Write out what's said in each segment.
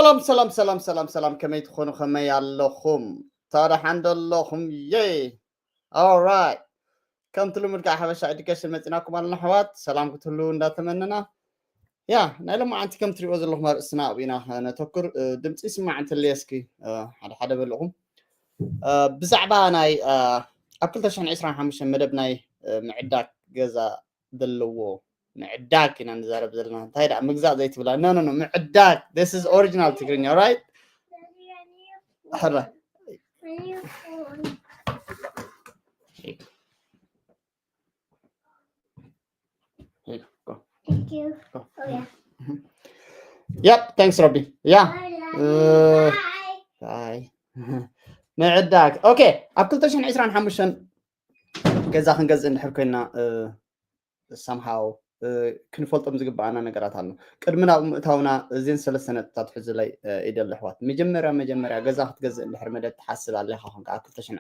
ሰላም ሰላም ሰላም ሰላም ሰላም፣ ከመይ ትኾኑ? ከመይ ኣለኹም? ታዲያ ሓንደ ኣለኹም? የ ኦራይት፣ ከምቲ ልሙድ ከዓ ሓበሻ ኤዱኬሽን መፂናኩም ኣለና ኣሕዋት፣ ሰላም ክትህልዉ እንዳተመነና። ያ ናይ ሎማዓንቲ ከም ትሪእዎ ዘለኹም ኣርእስትና ኣብኡ ኢና ነተኩር። ድምፂ ይስማዕ እንተለየ እስኪ ሓደ ሓደ በልኹም። ብዛዕባ ናይ ኣብ ክልተ ሽሕን ዕስራን ሓሙሽተን መደብ ናይ ምዕዳግ ገዛ ዘለዎ ምዕዳግ ኢና ንዛረብ ዘለና። እንታይ ደኣ ምግዛእ ዘይትብላ? ኖ ኖ ኖ፣ ምዕዳግ። This is original ትግርኛ, right? ሕራ Yep, thanks Robbie. Yeah. ምዕዳግ። ኦኬ፣ ኣብ ክልተ ሽሕን ዕስራን ሓሙሽተን ገዛ ክንገዝእ እንድሕር ኮይና somehow ክንፈልጦም ዝግባኣና ነገራት ኣሎ። ቅድሚ ናብ ምእታውና እዚን ሰለስተ ነጥብታት ሕዝለይ ይደሊ ኣሕዋት። መጀመርያ መጀመርያ ገዛ ክትገዝእ እንድሕር መደብ ትሓስብ ኣለኻ ኮንካ ኣብ ክልተ ሽሕን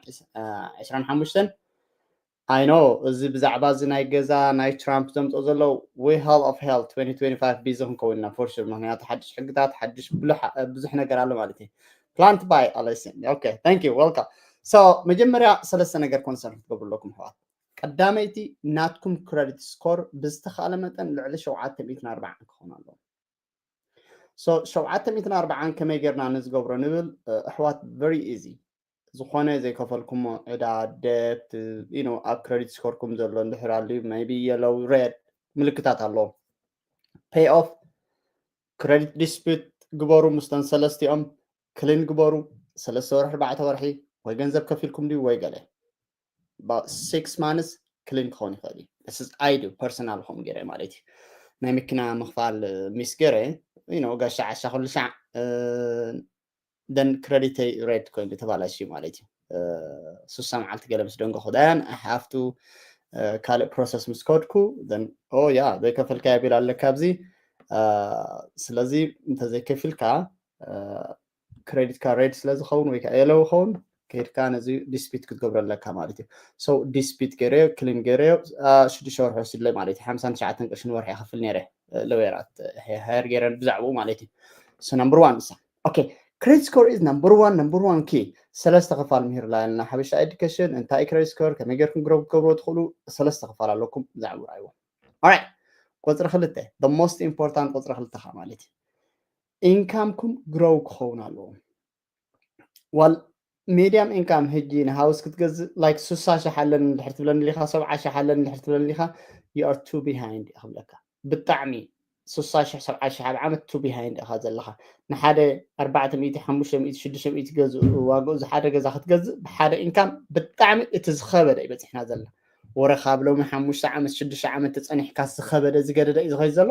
ዕስራን ሓሙሽተን፣ I know እዚ ብዛዕባ እዚ ናይ ገዛ ናይ ትራምፕ ዘምፅኦ ዘሎ we hell of hell twenty twenty-five busy ክንከውን ኢና for sure። ምክንያቱ ሓድሽ ሕግታት ሓድሽ ብዙሕ ነገር ኣሎ ማለት እዩ። Plan to buy ኣለይስን። Okay, thank you, welcome። So መጀመርያ ሰለስተ ነገር ኮንሰርን ክትገብሩ ኣለኩም ኣሕዋት። ቀዳመይቲ ናትኩም credit score ብዝተኻእለ መጠን ልዕሊ ሸውዓተ ሚእትን ኣርባዓን ክኾን ኣለዎ። So ሸውዓተ ሚእትን ኣርባዓን ከመይ ጌርና ንዝገብሮ ንብል ኣሕዋት? Very easy። ዝኾነ ዘይከፈልኩሞ ዕዳ፣ debt፣ you know፣ ኣብ credit score ኩም ዘሎ እንድሕር ኣልዩ maybe yellow, red ምልክታት ኣለዎ። Pay off፣ credit dispute ግበሩ ምስቶም ሰለስቲኦም፣ clean ግበሩ። ሰለስተ ወርሒ ኣርባዕተ ወርሒ ወይ ገንዘብ ከፊልኩም ድዩ ወይ ገለ about six months clean ክኸውን ይኽእል እዩ። This is I do personal ኹም ገይረ ማለት እዩ። ናይ መኪና ምኽፋል miss ገይረ፣ you know፣ ጋሻ ዓሻ ኩሉ ሻዕ then credit ይ red ኮይኑ ተባላሽ ማለት እዩ። ሱሳ መዓልቲ ገለ ምስ ደንገኹ then I have to ካልእ process ምስ ከድኩ then oh yeah ዘይከፈልካዮ ቢል ኣለካ ኣብዚ። ስለዚ እንተዘይከፊልካ credit ካ red ስለ ዝኸውን ወይ ከዓ yellow ይኸውን ከይድካ ነዚ dispute ክትገብሮ ኣለካ ማለት እዩ። So dispute ገይረዮ፣ clean ገይረዮ፣ ሽዱሽተ ወርሒ ወሲድለይ ማለት እዩ። ሓምሳን ትሽዓተን ቅርሺ ንወርሒ ይኸፍል ነይረ ለወራት hire ገይረን ብዛዕባኡ ማለት እዩ። So number one ንሳ okay, credit score is number one, number one key። ሰለስተ ክፋል ምሂርላ ያልና ሓበሻ education እንታይ credit score ከመይ ጌርኩም grow ክትገብርዎ ትኽእሉ ሰለስተ ክፋል ኣለኩም። ብዛዕባኡ ርኣይዎ። Alright, ቁፅሪ ክልተ፣ the most important ቁፅሪ ክልተ ካ ማለት እዩ። Income ኩም grow ክኸውን ኣለዎ። Well, medium income ሕጂ ንሃውስ ክትገዝእ like ሱሳ ሽሕ ኣለኒ እንድሕር ትብለኒ ሊኻ፣ ሰብዓ ሽሕ ኣለኒ እንድሕር ትብለኒ ሊኻ you are too behind እየ ክብለካ። ብጣዕሚ ሱሳ ሽሕ ሰብዓ ሽሕ ኣብ ዓመት too behind ኢኻ ዘለኻ። ንሓደ ኣርባዕተ ሚእቲ፣ ሓሙሽተ ሚእቲ፣ ሽዱሽተ ሚእቲ ገዝኡ ዋግኡ ዝሓደ ገዛ ክትገዝእ ብሓደ income ብጣዕሚ እቲ ዝኸበደ እዩ በፂሕና ዘለና። ወረ ካብ ሎሚ ሓሙሽተ ዓመት ሽዱሽተ ዓመት ተፀኒሕካ ዝኸበደ ዝገደደ እዩ ዝኸይድ ዘሎ።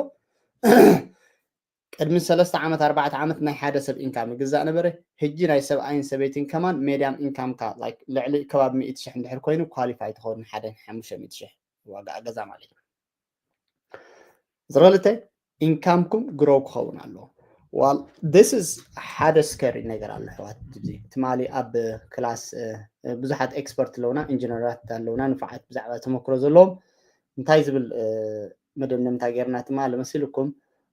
ቅድሚ ሰለስተ ዓመት ኣርባዕተ ዓመት ናይ ሓደ ሰብ income ይግዛእ ነበረ። ሕጂ ናይ ሰብኣይን ሰበይትን ከማን medium income ካ like ልዕሊ ከባቢ ሚእቲ ሽሕ እንድሕር ኮይኑ qualify ትኸውን ሓደ ሓሙሽተ ሚእቲ ሽሕ ዋጋ ገዛ ማለት እዩ። ዝረልተ income ኩም grow ክኸውን ኣለዎ። Well, this is ሓደ scary ነገር ኣሎ ኣሕዋት። እዚ ትማሊ ኣብ ክላስ ብዙሓት expert ኣለውና፣ ኢንጂነራት ኣለውና፣ ንፉዓት ብዛዕባ ተመክሮ ዘለዎም እንታይ ዝብል መደምደምታ ጌርና ትማሊ መሲልኩም?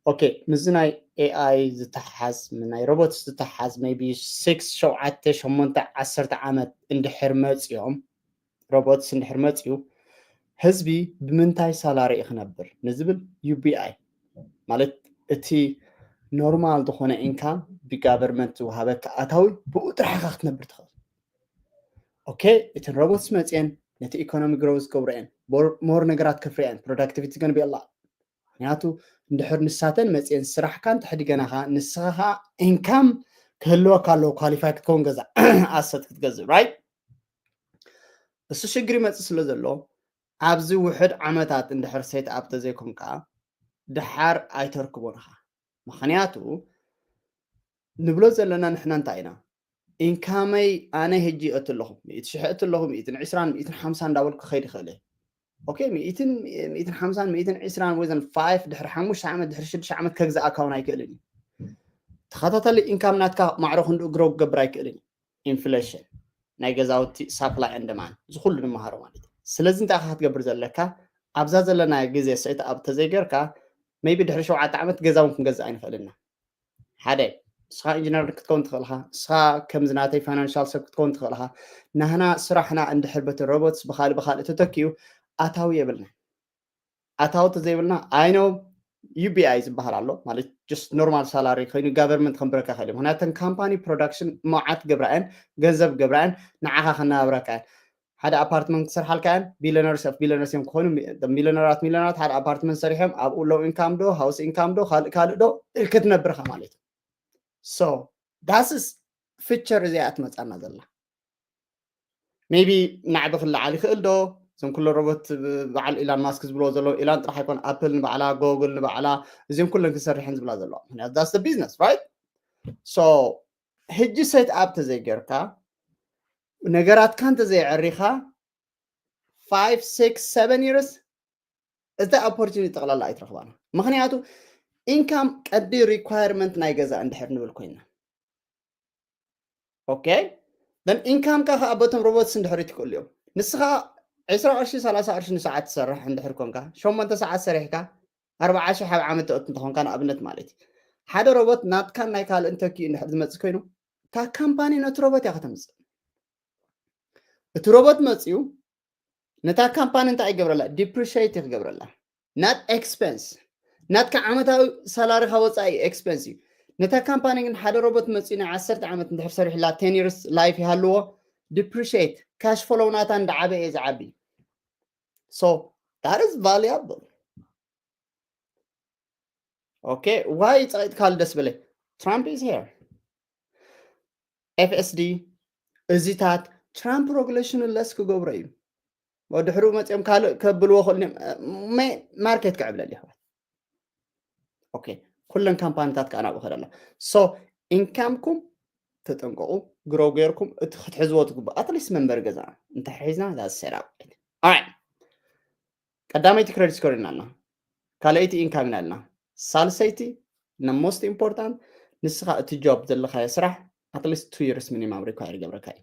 Okay, ምስዚ ናይ ኤኣይ ዝተሓሓዝ ናይ ሮቦትስ ዝተሓሓዝ maybe six ሸውዓተ ሸሞንተ ዓሰርተ ዓመት እንድሕር መፅዮም፣ ሮቦትስ እንድሕር መፅዩ ህዝቢ ብምንታይ salary እዩ ክነብር ንዝብል ዩቢኣይ ማለት እቲ normal ዝኾነ income ብጋቨርመንት ዝወሃበካ ኣታዊ ብኡ ጥራሕ ኢኻ ክትነብር ትኽእል። Okay, እተን ሮቦትስ መፅየን ነቲ economy grow ዝገብሮ እየን፣ more ነገራት ከፍርያ እየን፣ productivity going to be a lot። ምክንያቱ እንድሕር ንሳተን መፅየን ስራሕካን ተሕዲገናኻ ንስኻ ከዓ income ክህልወካ ኣለዎ qualify ክትከውን ገዛ asset ክትገዝእ right። እሱ ሽግር ይመፅእ ስለ ዘሎ ኣብዚ ውሕድ ዓመታት እንድሕር set up ተዘይኮንካ ደሓር ኣይተርክቦን ኢኻ። ምክንያቱ ንብሎ ዘለና ንሕና እንታይ ኢና? Income ይ ኣነ ሕጂ እእቱ ኣለኹ፣ ሚእቲ ሽሕ እእቱ ኣለኹ፣ ሚእትን ዕስራን ሚእትን ሓምሳን እንዳበልኩ ክኸይድ ይኽእል እየ። Okay, ሚእትን ሚእትን ሓምሳን ሚእትን ዕስራን within five ድሕሪ ሓሙሽተ ዓመት ድሕሪ ሽዱሽተ ዓመት ከግዛእካ እውን ኣይክእልን እዩ። ተኸታታሊ income ናትካ ማዕረ ክንድኡ grow ክገብር ኣይክእልን እዩ። Inflation ናይ ገዛውቲ supply and demand እዚ ኩሉ ንመሃሮ ማለት እዩ። ስለዚ እንታይ ኢኻ ክትገብር ዘለካ ኣብዛ ዘለና ግዜ set up ተዘይገርካ maybe ድሕሪ ሸውዓተ ዓመት ገዛ እውን ክንገዝእ ኣይንኽእልና። ሓደ ንስኻ ኢንጂነር ክትከውን ትኽእልኻ፣ ንስኻ ከምዚ ናተይ ፋይናንሻል ሰብ ክትከውን ትኽእልኻ። ናህና ስራሕና እንድሕር በቲ ሮቦትስ ብኻልእ ብኻልእ ተተኪኡ ኣታዊ የብልና። ኣታዊ ተዘይብልና ኣይኖ ዩቢኣይ ዝበሃል ኣሎ ማለት just ኖርማል ሳላሪ ኮይኑ ጋቨርንመንት ከንብረካ ይኽእል እዩ። ምክንያቱ ተን ካምፓኒ ፕሮዳክሽን መዓት ገብራእን ገንዘብ ገብራእን ንዓኻ ከናብረካ እየን። ሓደ ኣፓርትመንት ክሰርሓልካ እየን። ቢሊነርስ ኦፍ ቢሊነርስ እዮም ክኾኑ። ሚሊነራት ሚሊነራት ሓደ ኣፓርትመንት ሰሪሖም ኣብኡ ሎው ኢንካም ዶ ሃውስ ኢንካም ዶ ካልእ ካልእ ዶ ክትነብርካ ማለት እዩ። So that's is ፊቸር እዚኣ ትመፃና ዘላ። ሜቢ ናዕቢ ክለዓል ይኽእል ዶ? እዞም ኩሎ ሮቦት በዓል ኢላን ማስክ ዝብልዎ ዘለዉ ኢላን ጥራሕ ኣይኮን ኣፕል ንባዕላ ጎግል ንባዕላ እዚኦም ኩለን ክሰርሐን ዝብላ ዘለዋ ምክንያቱ that's the business right? So ሕጂ ሴት ኣፕ ተዘይገርካ ነገራትካ እንተዘይዕሪኻ five six seven years እዛ ኦፖርቹኒቲ ጠቕላላ ኣይትረኽባና። ምክንያቱ ኢንካም ቀዲ ሪኳየርመንት ናይ ገዛ እንድሕር ንብል ኮይና ኦኬ then ኢንካምካ ከዓ በቶም ሮቦትስ እንድሕር ትክእሉ እዮም። ንስኻ ዕስራ ቅርሺ ሰላሳ ቅርሺ ንሰዓት ትሰርሕ እንድሕር ኮንካ ሸሞንተ ሰዓት ሰሪሕካ ኣርባዓ ሽሕ ኣብ ዓመት ተእቱ እንተኾንካ ንኣብነት ማለት እዩ ሓደ ሮቦት ናትካን ናይ ካልእ እንተኪኡ እንድሕር ዝመፅእ ኮይኑ እታ ካምፓኒ ነቲ ሮቦት እያ ከተምፅእ። እቲ ሮቦት መፅዩ ነታ ካምፓኒ እንታይ ይገብረላ? ዲፕሪሽት ይክገብረላ። ናት ኤክስፐንስ ናትካ ዓመታዊ ሳላሪካ ወፃኢ ኤክስፐንስ እዩ። ነታ ካምፓኒ ግን ሓደ ሮቦት መፅኡ ናይ ዓሰርተ ዓመት እንድሕር ሰሪሕላ ten years life ይሃልዎ ዲፕሪሽት ካሽ ፍሎው ናታ እንዳዓበየ ዝዓቢ so that is valuable። ኦኬ ዋይ ፀቂጥካሉ ደስ በለ ትራምፕ is here ኤፍኤስዲ እዚታት ትራምፕ ሬጉሌሽን ለስ ክገብሮ እዩ። ድሕሩ መፅኦም ካልእ ከብልዎ ክእሉ ማርኬት ክዕብለል ይኽእል። ኦኬ ኩለን ካምፓኒታት ከዓ ናብኡ ከደላ so ኢንካምኩም ተጠንቀቁ ግሮ ገይርኩም እቲ ክትሕዝዎ ትግቡ ኣትሊስት መንበሪ ገዛ እንተሒዝና ዛሰራ ቀዳመይቲ ክሬዲት ስኮር ኢናልና ካልኣይቲ ኢንካም ኢናልና ሳልሰይቲ ን most important ንስኻ እቲ ጆብ ዘለኻዮ ስራሕ ኣትሊስት two years ሚኒማም ሪኳየር ይገብረካ እዩ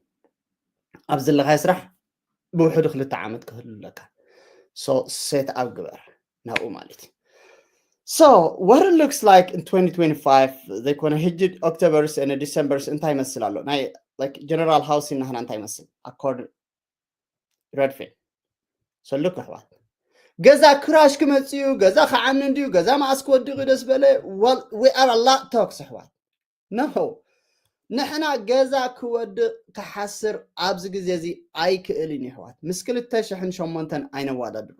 ኣብ ዘለኻዮ ስራሕ ብውሕዱ ክልተ ዓመት ክህሉ ኣለካ ሴት ኣፕ ግበር ናብኡ ማለት እዩ so what it looks like in twenty twenty-five ዘይኮነ ሕጂ ኦክቶበርስ ን ዲሰምበርስ እንታይ ይመስል ኣሎ ናይ ጀነራል ሃውሲንግ ናህና እንታይ ይመስል ኣኮርድ ረድፌ ሰሉክ ኣሕዋት ገዛ ክራሽ ክመፅእ እዩ ገዛ ክዓኒ እንድዩ ገዛ መዓስ ክወድቕ እዩ ደስ በለ we are a lot talks ኣሕዋት no ንሕና ገዛ ክወድቕ ክሓስር ኣብዚ ግዜ እዚ ኣይክእልን እዩ ኣሕዋት ምስ ክልተ ሽሕን ሸሞንተን ኣይነዋዳድሮ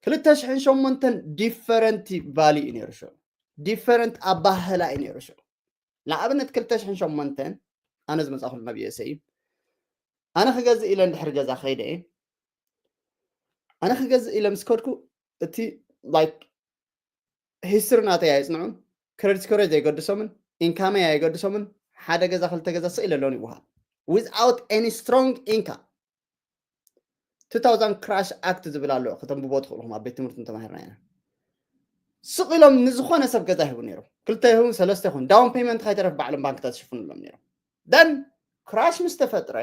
ክልተ ሽሕን ሸሞንተን ዲፈረንት ቫሊ እዩ ነይሩ ሽዑ ዲፈረንት ኣባህላ እዩ ነይሩ ሽዑ ንኣብነት ክልተ ሽሕን ሸሞንተን ኣነ ዝመፃእኩሉ ናብ ዩኤስኤ እዩ ኣነ ክገዝእ ኢለ እንድሕር ገዛ ከይደ እየ ኣነ ክገዝእ ኢለ ምስ ከድኩ እቲ ላይክ ሂስትሪ ናተይ ኣይፅንዑን ክሬዲት ስኮረይ ዘይገድሶምን ኢንካመይ ኣይገድሶምን ሓደ ገዛ ክልተ ገዛ ስቕ ኢለ ኣለውን ይበሃል without any strong income two thousand crash act ዝብል ኣሎ ከተንብቦ ትኽእልኹም ኣብ ቤት ትምህርቲ ተማሂርና ኢና ስቕ ኢሎም ንዝኾነ ሰብ ገዛ ይህቡ ነይሮም ክልተ ይኹን ሰለስተ ይኹን down payment ከይተረፍ ባዕሎም ባንክታት ዝሽፍኑሎም ነይሮም then crash ምስ ተፈጥረ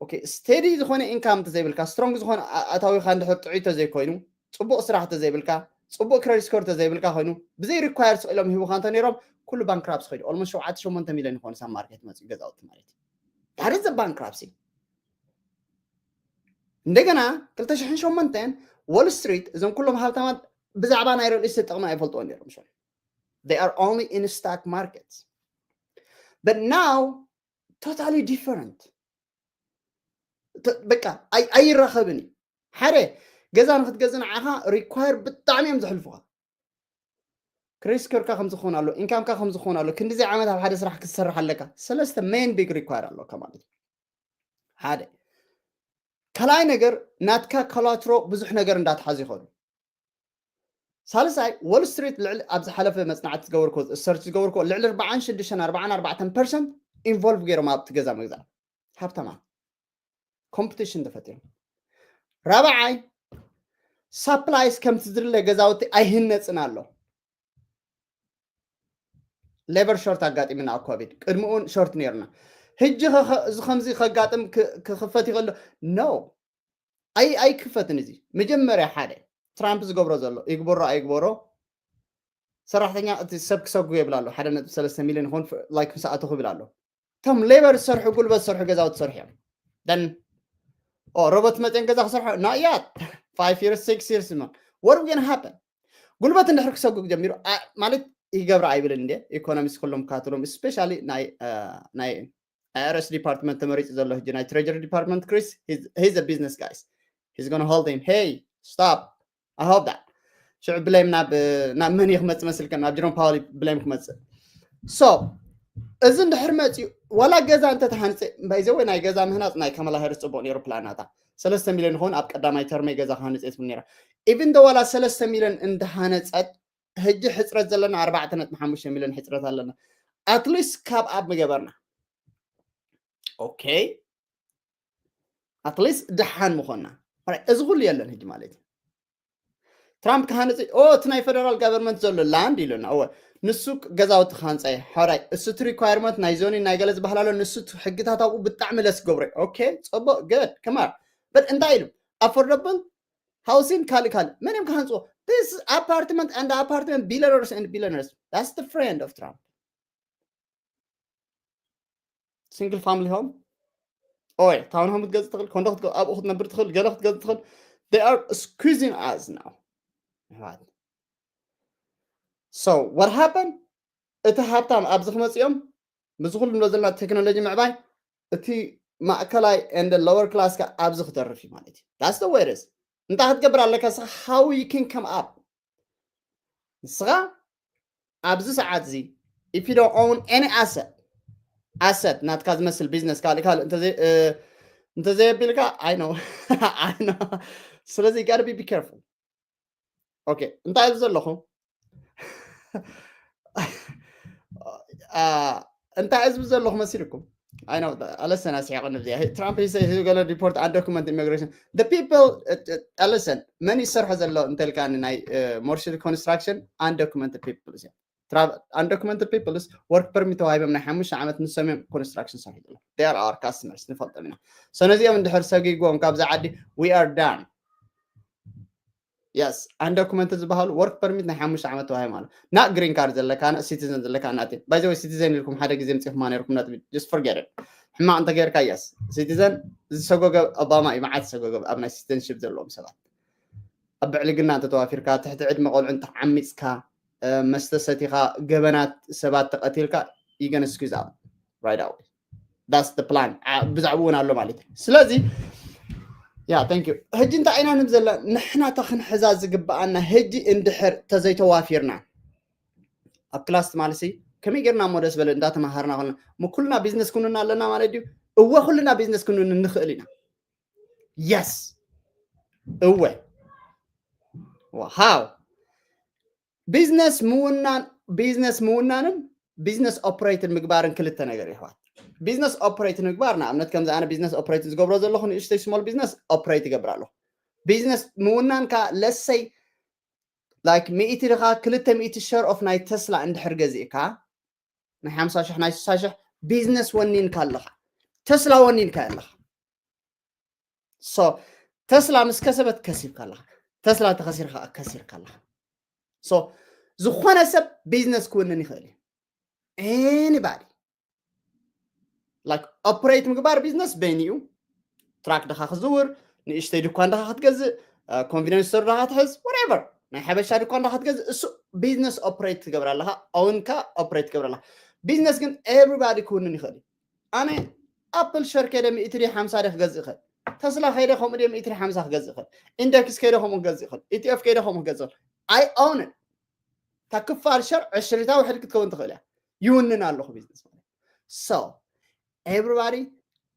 okay steady ዝኾነ income እንተዘይብልካ strong ዝኾነ ኣታዊኻ እንድሕር ጥዑይ ተዘይኮይኑ ፅቡቕ ስራሕ ተዘይብልካ ፅቡቕ credit score ተዘይብልካ ኮይኑ ብዘይ require ስቕ ኢሎም ሂቡኻ እንተ ነይሮም ኩሉ ባንክራፕሲ ከይዱ almost ሸውዓተ ሸሞንተ ሚሊዮን ይኾኑ ሳብ ማርኬት መፅኡ ገዛውቲ ማለት እዩ that is the bankruptcy እንደገና ክልተ ሽሕን ሸሞንተን ዎል ስትሪት እዞም ኩሎም ሃብታማት ብዛዕባ ናይ ሪል ስቴት ጥቕሚ ኣይፈልጥዎ ነይሮም ሸ they are only in stock markets but now totally different በቃ ኣይራኸብን እዩ ሓደ ገዛ ንክትገዝእ ንዓኻ require ብጣዕሚ እዮም ዘሕልፉኻ ክሬዲት ስኮርካ ከምዚ ክኾን ኣሎ ኢንካምካ ከምዚ ክኾን ኣሎ ክንዲዚ ዓመት ኣብ ሓደ ስራሕ ክትሰርሕ ኣለካ ሰለስተ main big require ኣለካ ማለት እዩ ሓደ ካልኣይ ነገር ናትካ ኮላትሮ ብዙሕ ነገር እንዳትሓዝ ይኸዱ ሳልሳይ ዎል ስትሪት ልዕሊ ኣብ ዝሓለፈ መፅናዕቲ ዝገበርኮ ሰርች ዝገበርኮ ልዕሊ ኣርባዓን ሽዱሽተን ኣርባዓን ኣርባዕተን ፐርሰንት ኢንቮልቭ ገይሮም ኣብቲ ገዛ ምግዛእ ሃብታማት ኮምፒቲሽን ተፈጢሩ ራብዓይ ሳፕላይስ ከምቲ ዝድለ ገዛውቲ ኣይህነፅን ኣሎ ሌበር ሾርት ኣጋጢምና ኣብ ኮቪድ ቅድሚኡን ሾርት ነይርና ሕጂ እዚ ከምዚ ከጋጥም ክኽፈት ይኽእል no ኣይክፈትን እዚ መጀመርያ ሓደ ትራምፕ ዝገብሮ ዘሎ ይግበሮ ኣይግበሮ ሰራሕተኛ እቲ ሰብ ክሰጉ የብል ኣሎ። ሓደ ነጥቢ ሰለስተ ሚሊዮን ይኸውን፣ ላይክ፣ ምስ ኣተኹ ይብል ኣሎ። እቶም ሌበር ዝሰርሑ፣ ጉልበት ዝሰርሑ፣ ገዛውቲ ዝሰርሑ እዮም። ደን ኦ ሮቦት መፅን ገዛ ክሰርሑ፣ not yet, five years, six years, man, what we gonna happen? ጉልበት እንድሕር ክሰጉ ጀሚሩ ማለት ይገብር ኣይብልን እንደ ኢኮኖሚስት ኩሎም ካትሎም፣ ስፔሻሊ ናይ ናይ ኣይኣርኤስ ዲፓርትመንት ተመሪፁ ዘሎ ሕጂ ናይ ትሬጀሪ ዲፓርትመንት፣ ክሪስ፣ he's a business, guys, he's gonna hold him, hey, stop, I hope that. ሽዑ ብሌም ናብ ናብ መን እዩ ክመፅእ መስልከ? ናብ ጀሮም ፓወል ብሌም ክመፅእ። ሶ እዚ እንድሕር መፅኡ ዋላ ገዛ እንተተሃንፀ፣ ባይዘወ ናይ ገዛ ምህናፅ ናይ ካማላ ሃሪስ ፅቡቅ ነይሩ ፕላናታ። ሰለስተ ሚሊዮን ይኸውን ኣብ ቀዳማይ ተርመይ ገዛ ክሃንፀ ትብል ነይራ። ኢቭን ዶ ዋላ ሰለስተ ሚሊዮን እንተሃነፀት፣ ሕጂ ሕፅረት ዘለና ኣርባዕተ ነጥቢ ሓሙሽተ ሚሊዮን ሕፅረት ኣለና። ኣትሊስት ካብ ኣብ ምገበርና፣ ኦኬ፣ ኣትሊስት ድሓን ምኾንና። እዚ ኩሉ የለን ሕጂ ማለት እዩ። ትራምፕ ክሃንፅ ኦ እቲ ናይ ፈደራል ጋቨርንመንት ዘሎ ላንድ ኢሉና። እወ፣ ንሱ ገዛውቲ ክሃንፀ እዩ። ሕራይ፣ እሱ እቲ ሪኳየርመንት ናይ ዞኒ ናይ ገለ ዝበሃል ኣሎ። ንሱ እቲ ሕግታት ኣብኡ ብጣዕሚ ለስ ገብሮ። ኦኬ፣ ፅቡቅ፣ ግድ፣ ከማር። በት እንታይ ኢሉ? ኣፎርደብል ሃውሲንግ፣ ካልእ ካልእ። መን እዮም ክሃንፅዎ? This apartment and apartment, billionaires and billionaires. That's the friend of Trump. ሲንግል ፋሚሊ ሆም፣ ኦይ፣ ታውን ሆም ክትገዝእ ትኽእል፣ ኮንዶ ክትገ-፣ ኣብኡ ክትነብር ትኽእል፣ ገለ ክትገዝእ ትኽእል። They are squeezing us now. ኣሕዋት። So what happened? እቲ ሃብታም ኣብዚ ክመፅኦም፣ ምስ ኩሉ ንብሎ ዘለና ቴክኖሎጂ ምዕባይ፣ እቲ ማእከላይ and lower class ከ ኣብዚ ክተርፍ እዩ ማለት እዩ። That's the way it is. እንታይ ክትገብር ኣለካ ንስኻ? How you can come up? ንስኻ ኣብዚ ሰዓት እዚ፣ if you don't own any asset, asset ናትካ ዝመስል ቢዝነስ ካልእ ካልእ እንተዘይ-፣ እ፣ እንተዘየቢልካ፣ I know, I know. ስለዚ you gotta be, be careful. ኦኬ፣ እንታይ ኣብዚ ዘለኹ? አ፣ እንታይ እዚ ዘለኹ መሲልኩም? ኣይ ነው ኣለሰና ሲያቆን እዚ ትራምፕ ይሰ ይገለ ሪፖርት አንዶክመንት ኢሚግሬሽን the people ኣለሰን መን ይሰርሖ ዘሎ እንተልካኒ ናይ ሞርሽል ኮንስትራክሽን አንዶክመንት ፒፕል እዚ undocumented peoples work permit ተዋሂቦም ናይ ሓሙሽተ ዓመት ንሶም እዮም ኮንስትራክሽን ሰሪሑ ዘሎ። They are our customers፣ ንፈልጦም ኢና። So ነዚኦም እንድሕር ሰጊግዎም ካብዛ ዓዲ we are done። Yes, undocumented ዝበሃሉ work permit ናይ ሓሙሽተ ዓመት ተዋሂቦም ኣሎ። Not green card ዘለካ፣ not citizen ዘለካ፣ not by the way citizen ኢልኩም ሓደ ግዜ ምጽኹማ ነርኩም ነጥቢ፣ just forget it። ሕማቕ እንተ ጌርካ፣ yes citizen ዝሰጎገ ኦባማ እዩ፣ መዓት ዝሰጎገ ኣብ ናይ citizenship ዘለዎም ሰባት። ኣብ ብዕልግና እንተ ተዋፊርካ፣ ትሕቲ ዕድመ ቆልዑ እንተ ዓሚጽካ፣ መስተ ሰቲኻ፣ ገበናት ሰባት ተቐቲልካ፣ you gonna squeeze out right away። That's the plan። ብዛዕባ እውን ኣሎ ማለት እዩ። ስለዚ ያ thank you። ሕጂ እንታይ ኢና ንብ ዘለና? ንሕና እታ ክንሕዛ ዝግብኣና ሕጂ እንድሕር ተዘይተዋፊርና፣ ኣብ ክላስ ትማልሲ ከመይ ጌርና እሞ ደስ በለ እንዳተማሃርና ኮልና፣ ም ኩልና ቢዝነስ ክንውን ኣለና ማለት እዩ? እወ፣ ኩልና ቢዝነስ ክንውን ንኽእል ኢና። የስ፣ እወ። ሃው ቢዝነስ ምውናን፣ ቢዝነስ ምውናንን ቢዝነስ ኦፕሬትን ምግባርን ክልተ ነገር ይሕዋት። ቢዝነስ ኦፕሬት ምግባር፣ ንኣብነት ከምዚ ኣነ ቢዝነስ ኦፕሬት ዝገብሮ ዘለኹ ንእሽተይ ስሞል ቢዝነስ ኦፕሬት ይገብር ኣለኹ። ቢዝነስ ምውናን ከኣ ለሰይ ላይክ ሚእቲ ድኻ ክልተ ሚእቲ ሸር ኦፍ ናይ ተስላ እንድሕር ገዚእካ፣ ናይ ሓምሳ ሽሕ ናይ ስሳ ሽሕ ቢዝነስ ወኒንካ ኣለኻ፣ ተስላ ወኒንካ ኣለኻ። So ተስላ ምስ ከሰበት ከሲብካ ኣለኻ፣ ተስላ ተኸሲርካ ከሲርካ ኣለኻ። So ዝኾነ ሰብ ቢዝነስ ክውንን ይኽእል እዩ። Anybody like ኦፕሬት ምግባር ቢዝነስ በይኑ እዩ። ትራክ ድኻ ክዝውር፣ ንእሽተይ ድኳን ድኻ ክትገዝእ፣ ኮንቪኒንስ ስቶር ድኻ ክትሕዝ፣ whatever፣ ናይ ሓበሻ ድኳን ድኻ ክትገዝእ፣ እሱ ቢዝነስ ኦፕሬት ትገብር ኣለኻ፣ ኦውንካ ኦፕሬት ትገብር ኣለኻ። ቢዝነስ ግን ኤቭሪባዲ ክውንን ይኽእል እዩ። ኣነ ኣፕል ሸር ከይደ ሚእቲ ድየ ሓምሳ ድየ ክገዝእ ይኽእል፣ ተስላ ከይደ ከምኡ ድየ ሚእቲ ድየ ሓምሳ ክገዝእ ይኽእል፣ ኢንደክስ ከይደ ከምኡ ክገዝእ ይኽእል፣ ኢቲኤፍ ከይደ ከምኡ ክገዝእ ይኽእል። I own it። እታ ክፋል ሸር ዕሽሪታ ውሕድ ክትከውን ትኽእል እያ። ይውንን ኣለኹ ቢዝነስ ማለት። So everybody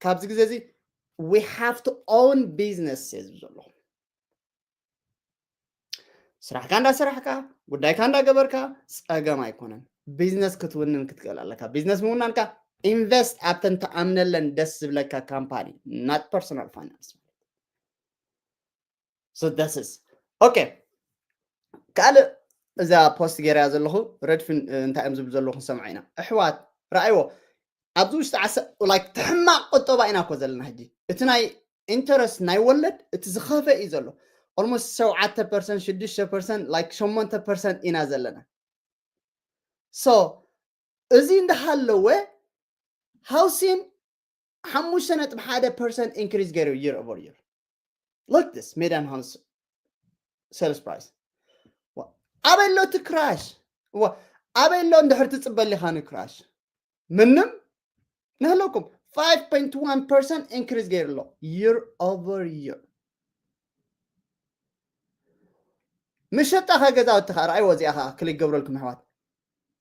ካብዚ ግዜ እዚ we have to own business እየ ዝብል ዘለኹ። ስራሕካ እንዳሰራሕካ፣ ጉዳይካ እንዳገበርካ ጸገም ኣይኮነን። ቢዝነስ ክትውንን ክትክእል ኣለካ። ቢዝነስ ምውናንካ ኢንቨስት ኣብተን ትኣምነለን ደስ ዝብለካ ካምፓኒ፣ not personal finance። So this is okay። ካልእ እዛ ፖስት ገይረያ ዘለኹ ረድፊን እንታይ እዮም ዝብሉ ዘለኹ ንሰምዖ ኢና። ኣሕዋት ረኣይዎ፣ ኣብዚ ውሽጢ ዓሰ-፣ like፣ ትሕማቕ ቁጠባ ኢና እኮ ዘለና ሕጂ። እቲ ናይ ኢንተረስት ናይ ወለድ እቲ ዝኸፈ እዩ ዘሎ። ኦልሞስት ሸውዓተ ፐርሰንት፣ ሽዱሽተ ፐርሰንት፣ like፣ ሸሞንተ ፐርሰንት ኢና ዘለና። So እዚ እንዳሃለወ ሃውሲን ሓሙሽተ ነጥቢ ሓደ ፐርሰንት ኢንክሪዝ ገይሩ year over year። Look this median house sales price. ኣበይ ኣሎ እቲ ክራሽ? ኣበይ ኣሎ እንድሕር ትፅበ ኣለኻ ንክራሽ? ምንም። ንህለኩም five point one percent increase ገይሩ ኣሎ year over year። መሸጣ ከ ገዛውቲ ከ ረኣይዎ፣ እዚኣ ከ ክሊክ ገብረልኩም ኣሕዋት።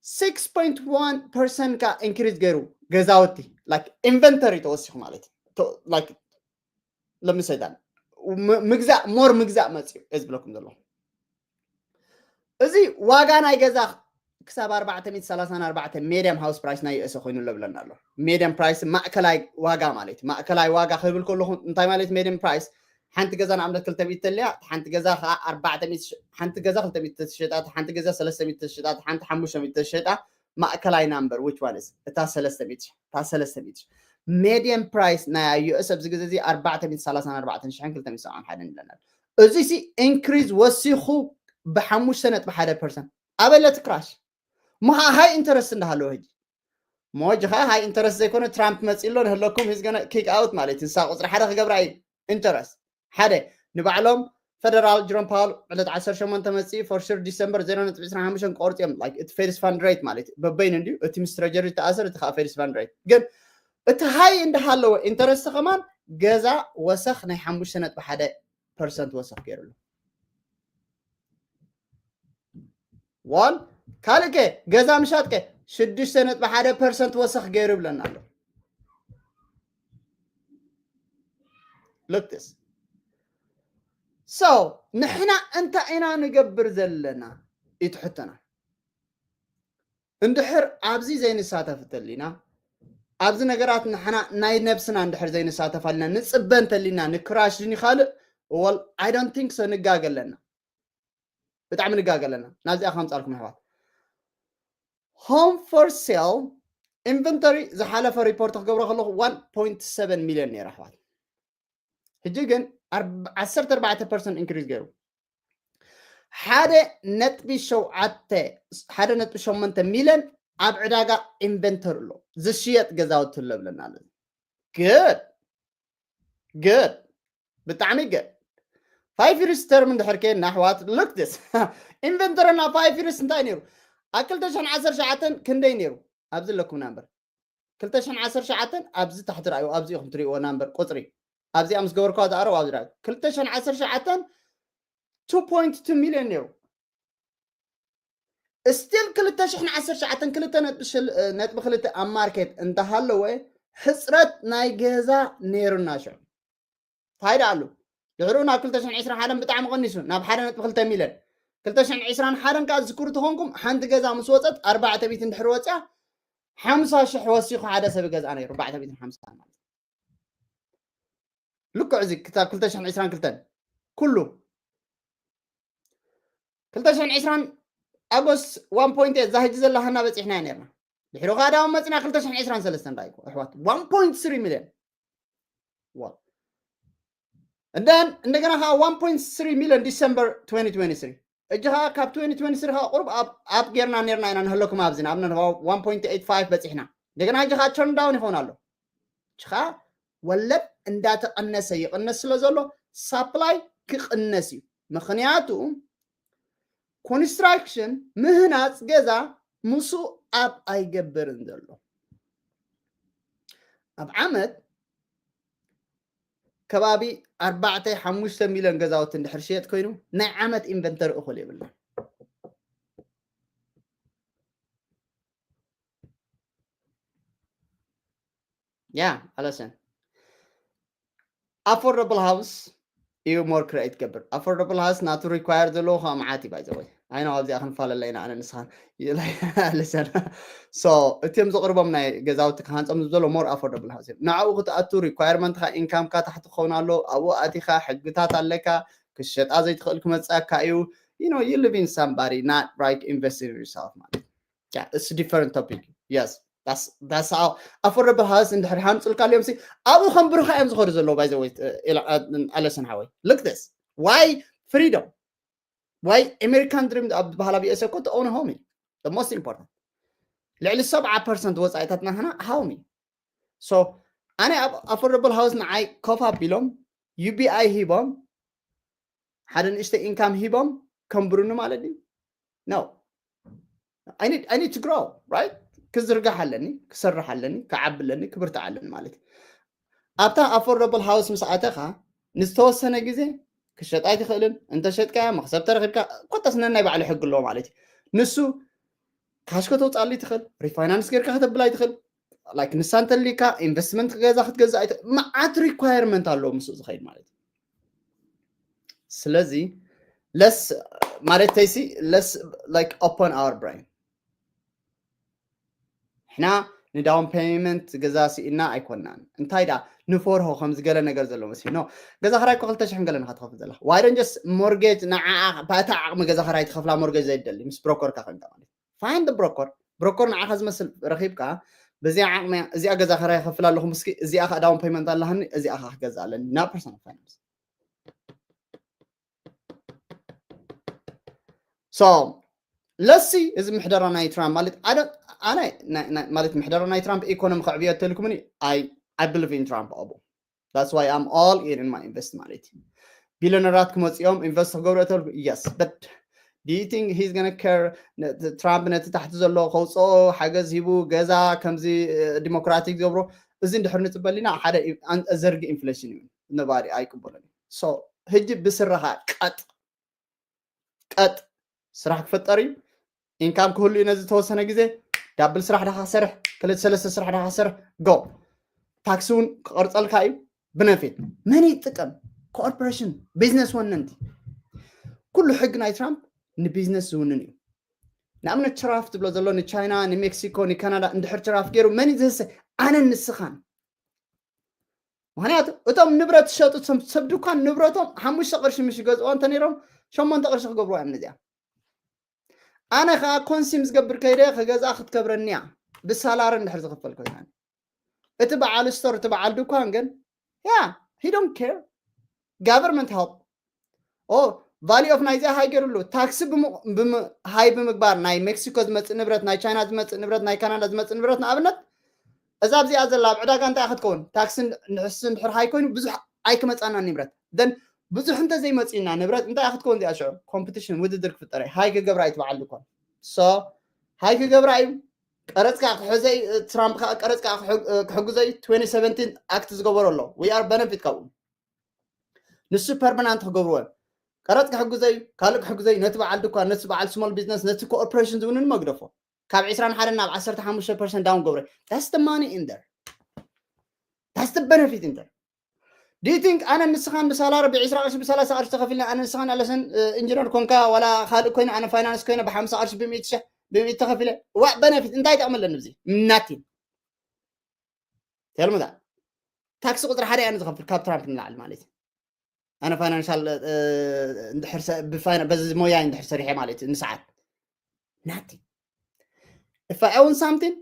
Six point one percent ካ increase ገይሩ ገዛውቲ፣ like inventory ተወሲኹ ማለት እዩ። To- like ለምሳሌ ምግዛእ more ምግዛእ መፅዩ እየ ዝብለኩም ዘለኹ። እዚ ዋጋ ናይ ገዛ ክሳብ ኣርባዕተ ሚእቲ ሰላሳን ኣርባዕተ median house price ናይ ዩኤስ ኮይኑ ለብለና ኣሎ። Median price ማእከላይ ዋጋ ማለት እዩ። ማእከላይ ዋጋ ክብል ከለኹ እንታይ ማለት median price? ሓንቲ ገዛ ንኣብነት ክልተ ሚእቲ ተልያ፣ ሓንቲ ገዛ ከዓ ኣርባዕተ ሚእቲ፣ ሓንቲ ገዛ ክልተ ሚእቲ ተሽጣ፣ ሓንቲ ገዛ ሰለስተ ሚእቲ ተሽጣ፣ ሓንቲ ሓሙሽተ ሚእቲ ተሽጣ። ማእከላይ number which one is? እታ ሰለስተ ሚእቲ፣ እታ ሰለስተ ሚእቲ። Median price ናይ ዩኤስ ኣብዚ ግዜ እዚ ኣርባዕተ ሚእቲ ሰላሳን ኣርባዕተን ሽሕን ክልተ ሚእቲ ሰብዓን ሓደን ይብለና። እዚ ሲ increase ወሲኹ ብሓሙሽተ ነጥቢ ሓደ ፐርሰንት። ኣበለት ክራሽ ምሃ ሃይ ኢንተረስት እንዳሃለወ ሕጂ ሞጅ ኸ ሃይ ኢንተረስት ዘይኮነ ትራምፕ መፂ ኣሎ ንህለኩም he's gonna kick out ማለት እዩ። ንሳ ቁፅሪ ሓደ ክገብራ እዩ ኢንተረስት ሓደ ንባዕሎም ፈደራል ጀሮም ፓወል ዕለት ዓሰርተ ሸሞንተ መፂ for sure ዲሰምበር ዜሮ ነጥቢ ዕስራን ሓሙሽተን ክቆርፁ እዮም። Like እቲ ፌድ ፋንድ ሬት ማለት እዩ በበይኑ እንድዩ። እቲ ምስ ትረጀሪ ዝተኣሰር እቲ ከዓ ፌድ ፋንድ ሬት ግን እቲ ሃይ እንዳሃለወ ኢንተረስት ከማን ገዛ ወሰኽ ናይ ሓሙሽተ ነጥቢ ሓደ ፐርሰንት ወሰኽ ገይሩሉ። ዋል ካልእ ከ ገዛ ምሻጥ ከ ሽዱሽተ ነጥቢ ሓደ ፐርሰንት ወሰኽ ገይሩ ይብለና ኣሎ። Look this. So ንሕና እንታይ ኢና ንገብር ዘለና? እዩ ትሕቶና። እንድሕር ኣብዚ ዘይንሳተፍ እንተሊና፣ ኣብዚ ነገራት ንሕና ናይ ነብስና እንድሕር ዘይንሳተፍ ኣሊና ንፅበ እንተሊና ንክራሽ ድኒ ካልእ ወል I don't think so። ንጋገ ኣለና፣ ብጣዕሚ ንጋገ ኣለና። ናብዚኣ ከምፃልኩም ኣሕዋት። Home for sale inventory ዝሓለፈ ሪፖርት ክገብሮ ከለኹ one point seven million ነይሩ ኣሕዋት። ሕጂ ግን ዓሰርተ ኣርባዕተ ፐርሰንት ኢንክሪዝ ገይሩ ሓደ ነጥቢ ሸውዓተ ሓደ ነጥቢ ሸሞንተ ሚልዮን ኣብ ዕዳጋ ኢንቨንተሪ ኣሎ፣ ዝሽየጥ ገዛውቲ ኣሎ ብለና ኣሎ። Good good፣ ብጣዕሚ good። Five years term እንድሕር ከይድና ኣሕዋት፣ look this ኢንቨንተሪ ና five years እንታይ ነይሩ? ኣብ ክልተ ሽሕን ዓሰርተ ሸዓተን ክንደይ ነይሩ? ኣብዚ ኣለኩም ናምበር ክልተ ሽሕን ዓሰርተ ሸዓተን ኣብዚ ታሕቲ ርኣዩ፣ ኣብዚ ኢኹም ትሪእዎ ናምበር ቁፅሪ። ኣብዚኣ ምስ ገበርኳ ዝኣረው ኣብዚ ርኣዩ። ክልተ ሽሕን ዓሰርተ ሸዓተን two point two ሚልዮን ነይሩ። ስቲል ክልተ ሽሕን ዓሰርተ ሸዓተን ክልተ ነጥቢ ክልተ ኣብ ማርኬት እንተሃለወ ሕፅረት ናይ ገዛ ነይሩና ሽዑ። እንታይ ደኣ ኣሎ ድሕሪኡ ናብ ክልተ ሽሕን ዕስራን ሓደን ብጣዕሚ ቀኒሱ ናብ ሓደ ነጥቢ ክልተ ሚልዮን። ክልተ ሽሕን ዕስራን ሓደን ከዓ ዝክሩ ተኾንኩም ሓንቲ ገዛ ምስ ወፀት ኣርባዕተ ሚእቲ እንድሕር ወፅያ ሓምሳ ሽሕ ወሲኹ ሓደ ሰብ ገዝኣ ነይሩ። ኣርባዕተ ሚእትን ሓምሳ ማለት ልክዕ እዚ ክልተ ሽሕን ዕስራን ክልተን ኩሉ ክልተ ሽሕን ዕስራን ኣጎስት one point eight እዛ ሕጂ ዘላሃና በፂሕና ነርና። ድሕሪ ከዓ ዳውን መፅና ክልተ ሽሕን ዕስራን ሰለስተን ዳይኮ ኣሕዋት one point three ሚልዮን። And then እንደገና ከዓ one point three ሚልዮን ዲሰምበር twenty twenty-three። እጂ ከዓ ካብ twenty twenty-three ከዓ ቁሩብ ኣብ ጌርና ነርና ኢና ንህለኩም ኣብዚ ንኣብነት one point eight five በፂሕና። እንደገና እጂ ከዓ turn down ይኸውን ኣሎ። እጂ ከዓ ወለድ እንዳተቐነሰ ይቕነስ ስለ ዘሎ ሳፕላይ ክቕነስ እዩ። ምኽንያቱ ኮንስትራክሽን ምህናፅ ገዛ ምስኡ ኣብ ኣይገብርን ዘሎ ኣብ ዓመት ከባቢ ኣርባዕተ ሓሙሽተ ሚልዮን ገዛውቲ እንድሕር ሽየጥ ኮይኑ ናይ ዓመት ኢንቨንተሪ እኹል የብልና። ያ ኣለሰን affordable house እዩ more create ገብር። Affordable house ናቱ ሪኳየር ዘለዎ ከዓ መዓት እዩ ባይዘወይ። ኣይ ነው ኣብዚኣ ክንፋለለ ኢና ኣነ ንስኻን ኣለሰን። So እቲም ዝቕርቦም ናይ ገዛውቲ ክሃንፀም ዘሎ more affordable house እዮም። ንዕኡ ክትኣቱ ሪኳየርመንትካ ኢንካምካ ታሕቲ ክኸውን ኣሎ። ኣብኡ ኣቲኻ ሕግታት ኣለካ። ክሸጣ ዘይትኽእል ክመፀካ እዩ። You know you living somebody not like investing in yourself ማለት it's different topic. Yes that's how affordable house እንድሕር ሃንፅልካ ልዮም ሲ ኣብኡ ከም ብርኻ እዮም ዝኸዱ ዘለዉ ባይዘወይ ኣለሰን ሓወይ። Look this why freedom why American dream ኣብ ዝበሃል ኣብ USA እኮ to own a home እዩ the most important። ልዕሊ ሰብዓ ፐርሰንት ወፃኢታት ናህና ሃውሚ ሶ ኣነ ኣብ affordable house ንዓይ ኮፍ ኣቢሎም UBI ሂቦም ሓደ ንእሽተ income ሂቦም ከንብሩኒ ማለት እዩ no I need I need to grow right ክዝርጋሕ ኣለኒ ክሰርሕ ኣለኒ ክዓቢ ኣለኒ ክብርታዕ ኣለኒ ማለት እዩ ኣብታ affordable house ምስ ኣተኻ ንዝተወሰነ ግዜ ክሸጣ ኣይትኽእልን እንተሸጥካያ መክሰብ ተረኪብካ ኮታስ ነናይ ባዕሉ ሕጊ ኣለዎ ማለት እዩ ንሱ ካሽ ከተውፃሉ ትኽእል refinance ጌርካ ከተብላ ይትኽእል like ንሳ እንተሊካ investment ገዛ ክትገዛ ኣይትኽእል መዓት requirement ኣለዎ ምስ ዝኸይድ ማለት እዩ ስለዚ let's ማለት ተይሲ let's like open our brain ሕና ን down payment ገዛ ስኢና ኣይኮናን እንታይ ዳ ንፈርሆ ከም ዝገለ ነገር ዘሎ መሲ no ገዛ ክራይ እኮ ክልተ ሽሕን ገለን ኢኻ ትኸፍል ዘለኻ why don't just mortgage ንዓ በታ ዓቕሚ ገዛ ክራይ ትኸፍላ mortgage ዘይደሊ ምስ broker ካ ከንካ ማለት find the broker broker ንዓኻ ዝመስል ረኺብካ በዚኣ ዓቕሚ እዚኣ ገዛ ክራይ ከፍል ኣለኹ ምስኪ እዚኣ ከዓ down payment ኣለሃኒ እዚኣ ከዓ ክገዛ ኣለኒ ናብ personal finance so let's see እዚ ምሕደራ ናይ ትራምፕ ማለት ኣነ ማለት ምሕደራ ናይ ትራምፕ ኢኮኖሚ ከዕብዮ ተልኩምኒ I I believe in Trump ኣቦ that's why I'm all in in my invest ማለት እዩ ቢሊዮነራት ክመፅኦም ኢንቨስት ክገብሩ ተልኩ yes but do you think he's gonna care ትራምፕ ነቲ ታሕቲ ዘሎ ከውፅኦ ሓገዝ ሂቡ ገዛ ከምዚ ዲሞክራቲክ ዝገብሮ እዚ እንድሕር ንፅበል ኢና ሓደ ዘርጊ ኢንፍሌሽን እዩ ነባሪ ኣይቅበሎን so ህጂ ብስራኻ ቀጥ ቀጥ ስራሕ ክፈጠር እዩ income ክህሉ እዩ ነዚ ዝተወሰነ ግዜ double ስራሕ ዳኻ ሰርሕ ክልተ ሰለስተ ስራሕ ዳኻ ሰርሕ go ታክሲ እውን ክቐርፀልካ እዩ ብነፊት መን ይጥቀም corporation business ወነንቲ ኩሉ ሕጊ ናይ ትራምፕ ንቢዝነስ ዝውንን እዩ ንኣብነት ትራፍ ትብሎ ዘሎ ንቻይና ንሜክሲኮ ንካናዳ እንድሕር ትራፍ ገይሩ መን እዩ ዝህሰ ኣነን ንስኻን ምክንያቱ እቶም ንብረት ዝሸጡ ሰብ ድኳን ንብረቶም ሓሙሽተ ቅርሺ ምሽ ይገዝኦ እንተ ነይሮም ሸሞንተ ቅርሺ ክገብርዋ እዮም ነዚኣ ኣነ ከዓ ኮንሲም ዝገብር ከይደ ከገዝኣ ክትከብረኒያ ብሳላር እንድሕር ዝኽፈል ኮይና እቲ በዓል ስቶር እቲ በዓል ድኳን ግን ያ he don't care government help ኦ value of ናይዚኣ ሃይ ገይሩሉ ታክሲ ሃይ ብምግባር ናይ ሜክሲኮ ዝመፅእ ንብረት ናይ ቻይና ዝመፅእ ንብረት ናይ ካናዳ ዝመፅእ ንብረት ንኣብነት እዛ ኣብዚኣ ዘላ ኣብ ዕዳጋ እንታይ ክትከውን ታክሲ ንሕስ እንድሕር ሃይ ኮይኑ ብዙሕ ኣይክመፃና ንብረት then ብዙሕ እንተ ዘይመፅና ንብረት እንታይ ክትከውን እዚኣ ሽዑ ኮምፒቲሽን ውድድር ክፍጠር ሃይ ክገብራ እዩ ትበዓል ድኳን so ሃይ ክገብራ እዩ ቀረፅካ ክሕዘይ ትራምፕ ከዓ ቀረፅካ ክሕጉዘይ twenty seventeen act ዝገበሮ ኣሎ we are benefit ካብኡ ንሱ ፐርማናንት ክገብርዎ ቀረፅ ክሕግዘይ ካልእ ክሕግዘይ ነቲ በዓል ድኳን ነቲ በዓል small business ነቲ ኮርፖሬሽን ዝውንን መግደፎ ካብ ዕስራን ሓደን ናብ ዓሰርተ ሓሙሽተ ፐርሰንት down ገብረ that's the money in there that's the benefit in there do you think ኣነ ንስኻን ብሳላሪ ብዕስራ ቅርሺ ብሰላሳ ቅርሺ ተኸፊልና ኣነ ንስኻን ኣለሰን ኢንጂነር ኮንካ ዋላ ካልእ ኮይነ ኣነ ፋይናንስ ኮይነ ብሓምሳ ቅርሺ ብምእቲ ሽሕ ብምእቲ ተኸፊለ what benefit እንታይ ይጠቕመለን እዚ nothing tell me that ታክሲ ቁፅሪ ሓደ ኣነ ዝኸፍል ካብ ትራምፕ ንላዕሊ ማለት እዩ ኣነ ፋይናንሻል እንድሕር በዚ ሞያ እንድሕር ሰሪሐ ማለት እዩ ንሰዓት nothing if I own something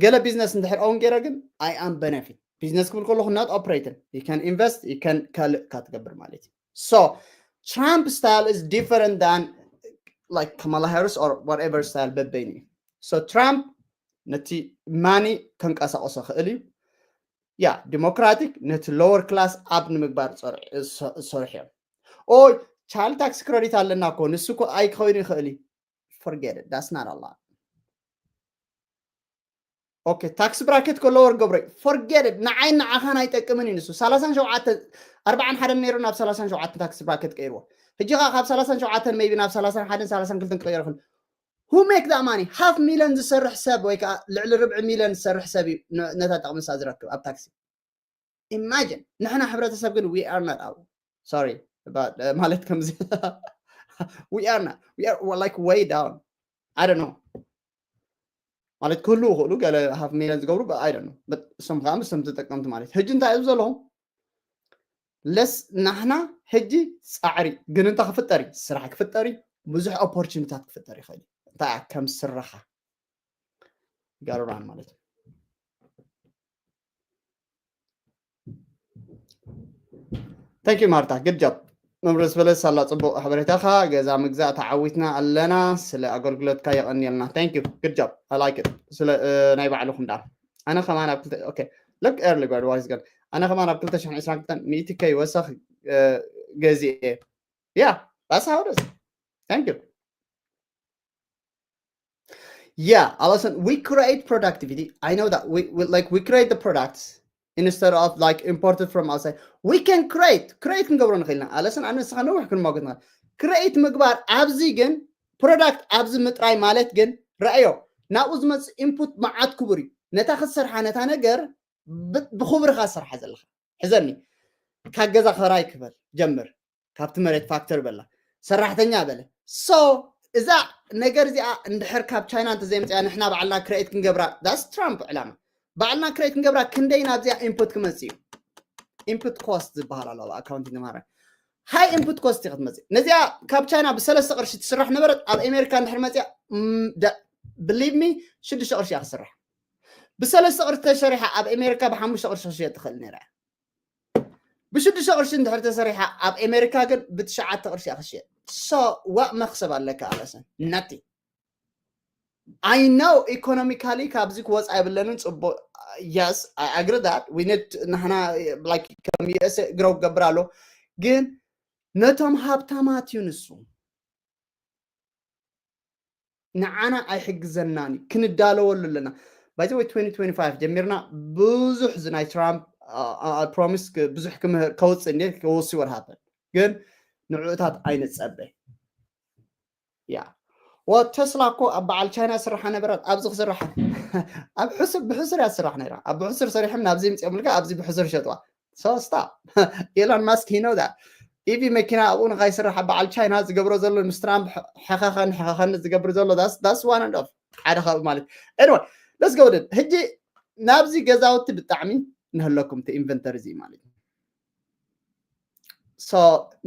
ገለ ቢዝነስ እንድሕር own ገይረ ግን I am benefit ቢዝነስ ክብል ከለኹ not operating you can invest you can ካልእ ካ ትገብር ማለት እዩ so Trump style is different than like Kamala Harris or whatever style በበይኑ እዩ so Trump ነቲ ማኒ ከንቀሳቀሶ ክእል እዩ ያ ዲሞክራቲክ ነቲ lower class up ንምግባር ዝሰርሑ እዮም ኦይ child tax credit ኣለና እኮ ንሱ እኮ ኣይክኸውን ይኽእል እዩ forget it that's not a lot okay tax bracket ኮ lower ገብረ forget it ንዓይ ንዓኻን ኣይጠቅምን እዩ ንሱ ሰላሳን ሸውዓተን ኣርባዓን ሓደን ነይሩ ናብ ሰላሳን ሸውዓተን tax bracket ቀይርዎ ሕጂ ኸዓ ካብ ሰላሳን ሸውዓተን maybe ናብ ሰላሳን ሓደን ሰላሳን ክልተን ክቀይር ይኽእል who make that money half million ዝሰርሕ ሰብ ወይ ከዓ ልዕሊ ርብዒ ሚልዮን ዝሰርሕ ሰብ እዩ ነታ ጥቕሚ ንሳ ዝረክብ ኣብ ታክሲ imagine ንሕና ሕብረተሰብ ግን we are not out sorry ማለት ከምዚ we are not we are like way down I don't know ማለት ክህሉ ይኽእሉ ገለ half million ዝገብሩ I don't know እሶም ከዓ ምስቶም ተጠቀምቲ ማለት ሕጂ እንታይ እዩ ዘለኹም ለስ ናሕና ሕጂ ፃዕሪ ግን እንታይ ክፍጠር እዩ ስራሕ ክፍጠር እዩ ብዙሕ ኦፖርቹኒታት ክፍጠር ይኽእል እዩ እንታይ ከም ስራኻ ጋርራን ማለት እዩ Thank you ማርታ good job መብረስ በለስ ኣላ። ጽቡቕ ሓበሬታኻ። ገዛ ምግዛእ ተዓዊትና ኣለና። ስለ ኣገልግሎትካ የቐንየልና። Thank you, good job, I like it። ስለ ናይ ባዕልኹም ደኣ ኣነ ከማን ኣብ ክልተ okay, look, early bird was good። ኣነ ከማን ኣብ ክልተ ሽሕን ዕስራን ክልተን ሚእቲ ከይወሰኽ ገዚኤ። Yeah, that's how it is. Thank you. Yeah, ኣለሰን, we create productivity. I know that we, we like we create the products instead of like imported from outside. We can create, create ክንገብሮ ንኽእል ኢና። ኣለሰን፣ ኣነ ንስኻ ነዊሕ ክንማጎት ንኽእል። Create ምግባር ኣብዚ ግን product ኣብዚ ምጥራይ ማለት ግን ረኣዮ፣ ናብኡ ዝመጽእ input መዓት ክቡር እዩ። ነታ ክትሰርሓ ነታ ነገር ብ- ብኽብርኻ ሰርሓ ዘለኻ። ሕዘኒ፣ ካብ ገዛ ክራይ ክበል ጀምር፣ ካብቲ መሬት ፋክተር በላ፣ ሰራሕተኛ በለ። So እዛ ነገር እዚኣ እንድሕር ካብ ቻይና እንተዘይምፅያ ንሕና ባዕልና ክሬት ክንገብራ፣ that's ትራምፕ ዕላማ። ባዕልና ክሬት ክንገብራ ክንደይ ናብዚኣ input ክመፅእ እዩ? Input cost ዝበሃል ኣሎ ኣብ ኣካውንቲንግ ተምሃራይ። High input cost እያ ክትመፅእ። ነዚኣ ካብ ቻይና ብሰለስተ ቅርሺ ትስራሕ ነበረት፣ ኣብ ኣሜሪካ እንድሕር መፅያ believe me ሽዱሽተ ቅርሺ እያ ክትስራሕ። ብሰለስተ ቅርሺ ተሰሪሓ ኣብ ኣሜሪካ ብሓሙሽተ ቅርሺ ክሽየጥ ትኽእል ነይራ እያ። ብሽዱሽተ ቅርሺ እንድሕር ተሰሪሓ ኣብ ኣሜሪካ ግን ብትሽዓተ ቅርሺ እያ ክሽየጥ። So what መክሰብ ኣለካ ኣለሰን? Nothing። I know economically ካብዚ ክወፃ የብለንን። ፅቡቅ፣ yes, I agree that we need ንሕና like ከም USA grow ክገብር ኣሎ። ግን ነቶም ሃብታማት እዩ ንሱ። ንዓና ኣይሕግዘናን እዩ። ክንዳለወሉ ኣለና። By the way, twenty twenty-five ጀሚርና ብዙሕ እዚ ናይ ትራምፕ ፕሮሚስ ብዙሕ ክምህር ከውፅእ እንዴ፣ we'll see what happen። ግን ንዕኡታት ኣይንፀበ። ያ ወ ተስላ እኮ ኣብ በዓል ቻይና ስራሓ ነበረት፣ ኣብዚ ክስራሕ ኣብ ሕሱር ብሕሱር እያ ትስራሕ ነይራ። ኣብ ብሕሱር ሰሪሖም ናብዚ ምፅኦም ኢልካ ኣብዚ ብሕሱር ሸጥዋ። So stop. Elon Musk, he know that. ኢቪ መኪና ኣብኡ ንካይስራሕ በዓል ቻይና ዝገብሮ ዘሎ ምስ ትራምፕ ሕኸኸን ሕኸኸን ዝገብር ዘሎ that's one and of ሓደ ካብ ማለት። Anyway, let's go then. ሕጂ ናብዚ ገዛውቲ ብጣዕሚ ንህለኩም እቲ ኢንቨንተሪ እዚ ማለት እዩ። So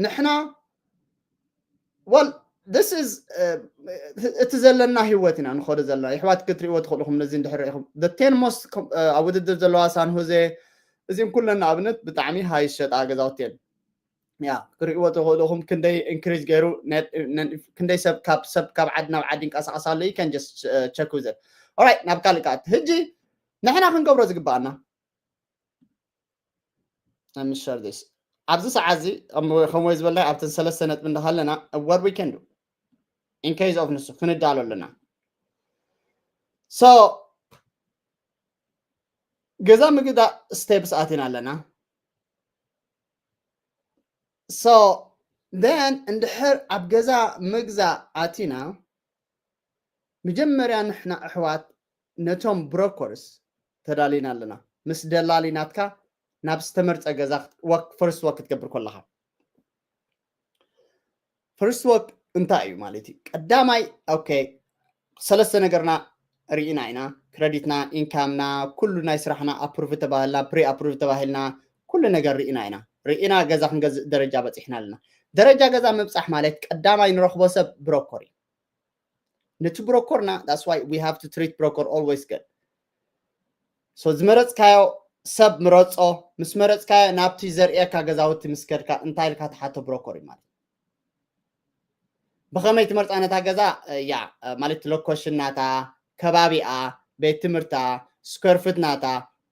ንሕና well this is እቲ ዘለና ህይወት ኢና ንኸዶ ዘለና። ይሕዋት ክትሪእዎ ትኽእልኹም ነዚ እንድሕር ርኢኹም the ten most ኣብ ውድድር ዘለዋ ሳን ሆዜ እዚም ኩለን ንኣብነት ብጣዕሚ ሃይ ሸጣ ገዛውቲ እየን። ያ ክሪእዎ ትኽእልኹም ክንደይ ኢንክሪዝ ገይሩ ክንደይ ሰብ ካብ ሰብ ካብ ዓዲ ናብ ዓዲ ይንቀሳቐስ ኣሎ። You can just check with it. Alright, ናብ ካልእ ከኣ ሕጂ ንሕና ክንገብሮ ዝግባኣና I'm sure this ኣብዚ ሰዓት እዚ ከምኡ ዝበልና ኣብተን ሰለስተ ነጥቢ እንዳሃለና what we can do in case of ንሱ ክንዳሎ ኣለና። So ገዛ ምግዛእ ስቴፕስ ኣቲና ኣለና። So then እንድሕር ኣብ ገዛ ምግዛእ ኣቲና መጀመርያ ንሕና ኣሕዋት ነቶም ብሮከርስ ተዳሊና ኣለና። ምስ ደላሊ ናትካ ናብ ዝተመርፀ ገዛ ፈርስት ወክ ክትገብር ከለካ ፈርስት ወክ እንታይ እዩ ማለት እዩ? ቀዳማይ okay ሰለስተ ነገርና ርኢና ኢና። ክረዲትና፣ ኢንካምና፣ ኩሉ ናይ ስራሕና ኣፕሩቭ ተባህልና፣ ፕሪ ኣፕሩቭ ተባሂልና ኩሉ ነገር ርኢና ኢና። ርኢና ገዛ ክንገዝእ ደረጃ በፂሕና ኣለና። ደረጃ ገዛ ምብፃሕ ማለት ቀዳማይ ንረኽቦ ሰብ ብሮከር እዩ። ነቲ ብሮኮርና that's why we have to treat broker always good። So ዝመረፅካዮ ሰብ ምረፆ። ምስ መረፅካዮ ናብቲ ዘርእየካ ገዛውቲ ምስ ከድካ እንታይ ኢልካ ትሓቶ ብሮኮር እዩ ማለት። ብኸመይ ትመርፃ ነታ ገዛ? ያ ማለት ሎኮሽን ናታ፣ ከባቢኣ፣ ቤት ትምህርታ፣ ስኩዌር ፉት ናታ፣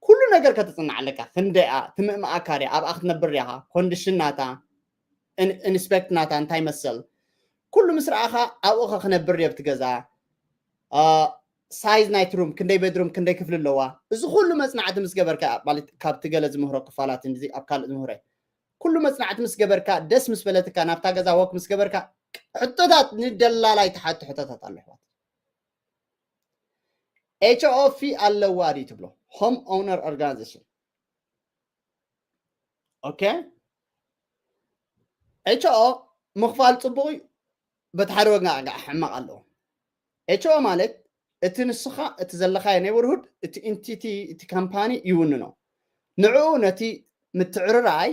ኩሉ ነገር ከተፅናዕ ኣለካ። ክንደይኣ ትምእምኣ ካርያ ኣብኣ ክትነብር ዲኻ፣ ኮንዲሽን ናታ፣ ኢንስፔክት ናታ እንታይ መሰል ኩሉ ምስ ረኣኻ ኣብኡ ኸ ክነብር ድየ ኣብቲ ገዛ? ሳይዝ ናይቲ ሩም ክንደይ ቤድሩም ክንደይ ክፍሊ ኣለዋ? እዚ ኩሉ መፅናዕቲ ምስ ገበርካ ማለት ካብቲ ገለ ዝምህሮ ክፋላት እንዚ ኣብ ካልእ ዝምህሮ ኩሉ መፅናዕቲ ምስ ገበርካ ደስ ምስ በለትካ ናብታ ገዛ ወክ ምስ ገበርካ ሕቶታት ንደላላይ ተሓቶ ሕቶታት ኣሎ ኣሕዋት። ኤች ኦ ፊ ኣለዋ ድዩ ትብሎ? ሆም ኦውነር ኦርጋናይዜሽን። ኦኬ ኤች ኦ ምኽፋል ፅቡቕ እዩ። በቲ ሓደ ወገን ኣጋዕ ሕማቕ ኣለዎ። ኤች ኦ ማለት እቲ ንስኻ እቲ ዘለኻዮ ኔበርሁድ እቲ ኢንቲቲ እቲ ካምፓኒ ይውንኖ። ንዕኡ ነቲ ምትዕርራይ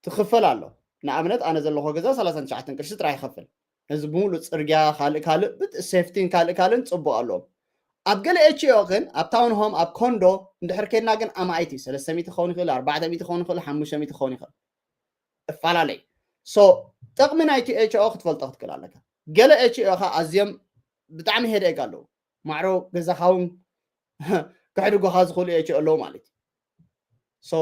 ትኽፈል ኣሎ። ንኣብነት ኣነ ዘለኹ ገዛ ሰላሳን ትሽዓተን ቅርሺ ጥራይ ይኸፍል። ነዚ ብምሉእ ፅርግያ ካልእ ካልእ ሴፍቲን ካልእ ካልእን ፅቡቕ ኣለዎም። ኣብ ገለ ኤች ኦ ግን ኣብ ታውን ሆም ኣብ ኮንዶ እንድሕር ከድና ግን ኣማኢት እዩ። ሰለስተ ሚእቲ ክኸውን ይኽእል፣ ኣርባዕተ ሚእቲ ክኸውን ይኽእል፣ ሓሙሽተ ሚእቲ ክኸውን ይኽእል። እፈላለይ። So ጥቕሚ ናይቲ ኤች ኦ ክትፈልጦ ክትክእል ኣለካ። ገለ ኤች ኦ ኻ ኣዝዮም ብጣዕሚ ሄደግ ኣለዉ። ማዕሮ ገዛኻ እውን ክሕድጉኻ ዝኽእሉ ኤች ኦ ኣለዉ ማለት እዩ። So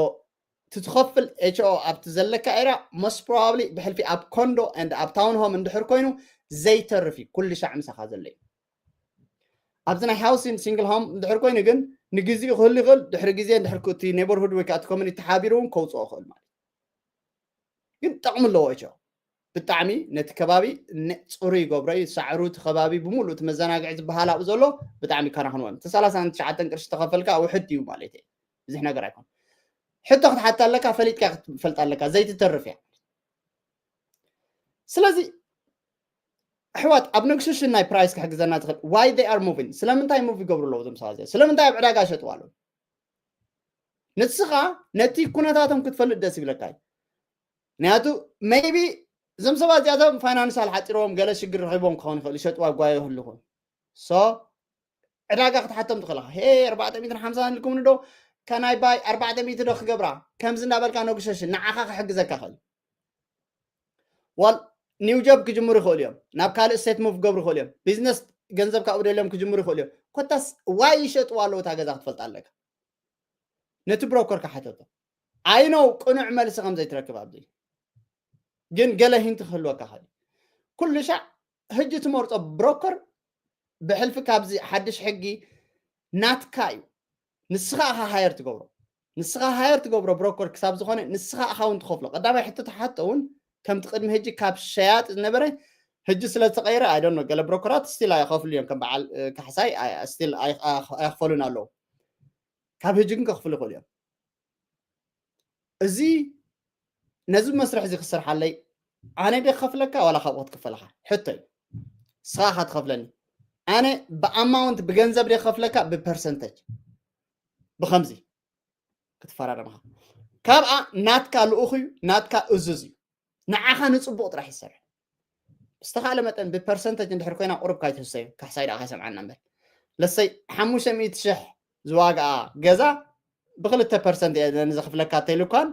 ትትኸፍል ኤች ኦ ኣብቲ ዘለካ ኤርያ most probably ብሕልፊ ኣብ ኮንዶ and ኣብ ታውን ሆም እንድሕር ኮይኑ ዘይተርፍ እዩ። ኩሉ ሻዕ ምሳኻ ዘሎ እዩ። ኣብዚ ናይ ሃውሲንግ ሲንግል ሆም እንድሕር ኮይኑ ግን ንግዚኡ ክህሉ ይኽእል። ድሕሪ ግዜ እንድሕር እቲ ኔበርሁድ ወይ ከዓ እቲ ኮሚኒቲ ሓቢሩ እውን ከውፅኦ ይኽእል ማለት እዩ። ግን ጠቕሚ ኣለዎ እቸው። ብጣዕሚ ነቲ ከባቢ ነ- ፅሩይ ይገብሮ እዩ። ሳዕሩ እቲ ከባቢ ብምሉእ እቲ መዘናግዒ ዝበሃል ኣብኡ ዘሎ ብጣዕሚ ይከናኽንዎ። እቲ ሰላሳን ትሽዓተን ቅርሺ ተኸፈልካ ውሕድ እዩ ማለት እዩ። ብዙሕ ነገር ኣይኮን። ሕቶ ክትሓታ ኣለካ፣ ፈሊጥካ ክትፈልጥ ኣለካ። ዘይትተርፍ እያ። ስለዚ ኣሕዋት ኣብ ነግሽሽን ናይ ፕራይስ ክሕግዘና ትኽእል why they are moving ስለምንታይ ሙቭ ይገብሩ ኣለዉ እዞም ሰባት እዚኦም ስለምንታይ ኣብ ዕዳጋ ይሸጥዋ ኣለዉ ንስኻ ነቲ ኩነታቶም ክትፈልጥ ደስ ይብለካ እዩ ምክንያቱ maybe እዞም ሰባት እዚኣቶም ፋይናንሳል ሓፂሮም ገለ ሽግር ረኺቦም ክኸውን ይኽእል ይሸጥዋ ጓዮ ይህልኹ so ዕዳጋ ክትሓቶም ትኽእል ሄ ኣርባዕተ ሚእትን ሓምሳን ኢልኩም ዶ ከናይ ባይ ኣርባዕተ ሚእቲ ዶ ክገብራ ከምዚ እንዳበልካ ነጉሸሽ ንዓኻ ክሕግዘካ ክእል ዋል ኒው ጆብ ክጅምሩ ይኽእሉ እዮም ናብ ካልእ ስቴት ሙቭ ክገብሩ ይኽእሉ እዮም ቢዝነስ ገንዘብ ካብኡ ደልዮም ክጅምሩ ይኽእሉ እዮም ኮታስ ዋይ ይሸጥዋ ኣለዉ እታ ገዛ ክትፈልጥ ኣለካ ነቲ ብሮከር ክሓተቶ ኣይነው ቅኑዕ መልሲ ከም ዘይትረክብ ኣብዚ ግን ገለ ሂንቲ ክህልወካ ኽእል ኩሉ ሻዕ ህጂ ትመርፆ ብሮከር ብሕልፊ ካብዚ ሓድሽ ሕጊ ናትካ እዩ ንስኻ ኢኻ ሃየር ትገብሮ ንስኻ ሃየር ትገብሮ ብሮከር ክሳብ ዝኾነ ንስኻ ኢኻ እውን ትኸፍሎ ቀዳማይ ሕቶ ተሓቶ እውን ከምቲ ቅድሚ ህጂ ካብ ሸያጥ ዝነበረ ህጂ ስለ ዝተቐየረ ኣይደኖ ገለ ብሮከራት ስቲል ኣይኸፍሉ እዮም ከም በዓል ካሕሳይ ስቲል ኣይኽፈሉን ኣለዉ ካብ ህጂ ግን ከኽፍሉ ይኽእሉ እዮም እዚ ነዚ መስርሕ እዚ ክሰርሓለይ ኣነ ደ ክኸፍለካ ዋላ ካብኡ ክትክፈለካ ሕቶ እዩ ስኻ ኢኻ ትኸፍለኒ ኣነ ብኣማውንት ብገንዘብ ደ ክኸፍለካ ብፐርሰንተጅ ብከምዚ ክትፈራረምኻ ካብኣ ናትካ ልኡኽ እዩ ናትካ እዙዝ እዩ ንዓኻ ንፅቡቕ ጥራሕ ይሰርሕ ብዝተኻለ መጠን ብፐርሰንተጅ እንድሕር ኮይና ቁሩብ ካይትህሰዩ ካሕሳይ ደኣ ካይሰምዓና እምበር ለሰይ ሓሙሽተ ሚእቲ ሽሕ ዝዋግኣ ገዛ ብክልተ ፐርሰንት እየ ዘኽፍለካ ተይልኳን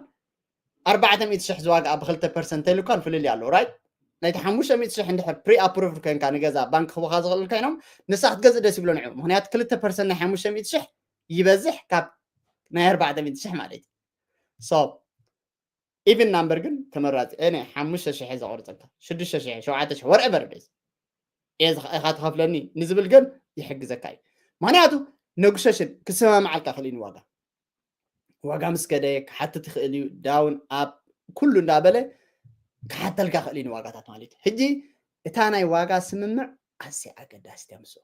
ኣርባዕተ ሚእቲ ሽሕ ዝዋግኣ ብክልተ ፐርሰንት ተይልኳን ፍልልይ ኣለዎ ራይት ናይቲ ሓሙሽተ ሚእቲ ሽሕ እንድሕር ፕሪ ኣፕሩቭድ ኮይንካ ንገዛ ባንክ ክህቡኻ ዝኽእል ኮይኖም ንሳ ክትገዝእ ደስ ይብሎ ንዑ ምክንያቱ ክልተ ፐርሰንት ናይ ሓሙሽተ ሚእቲ ሽሕ ይበዝሕ ካብ ናይ ኣርባዕተ ሚእቲ ሽሕ ማለት እዩ so ኢቭን ናምበር ግን ተመራፂ ናይ ሓሙሽተ ሽሕ ዘቆርፀካ ሽዱሽተ ሽሕ ሸውዓተ ሽሕ whatever it is ኢኻ ትኸፍለኒ ንዝብል ግን ይሕግዘካ እዩ ምክንያቱ ነጉሸሽን ክሰማምዓልካ ክእል ዋጋ ዋጋ ምስ ከደ ክሓትት ይኽእል እዩ down up ኩሉ እንዳበለ ክሓተልካ ክእል እዩ ዋጋታት ማለት እዩ ሕጂ እታ ናይ ዋጋ ስምምዕ ኣዝያ ኣገዳሲት እያ ምስኡ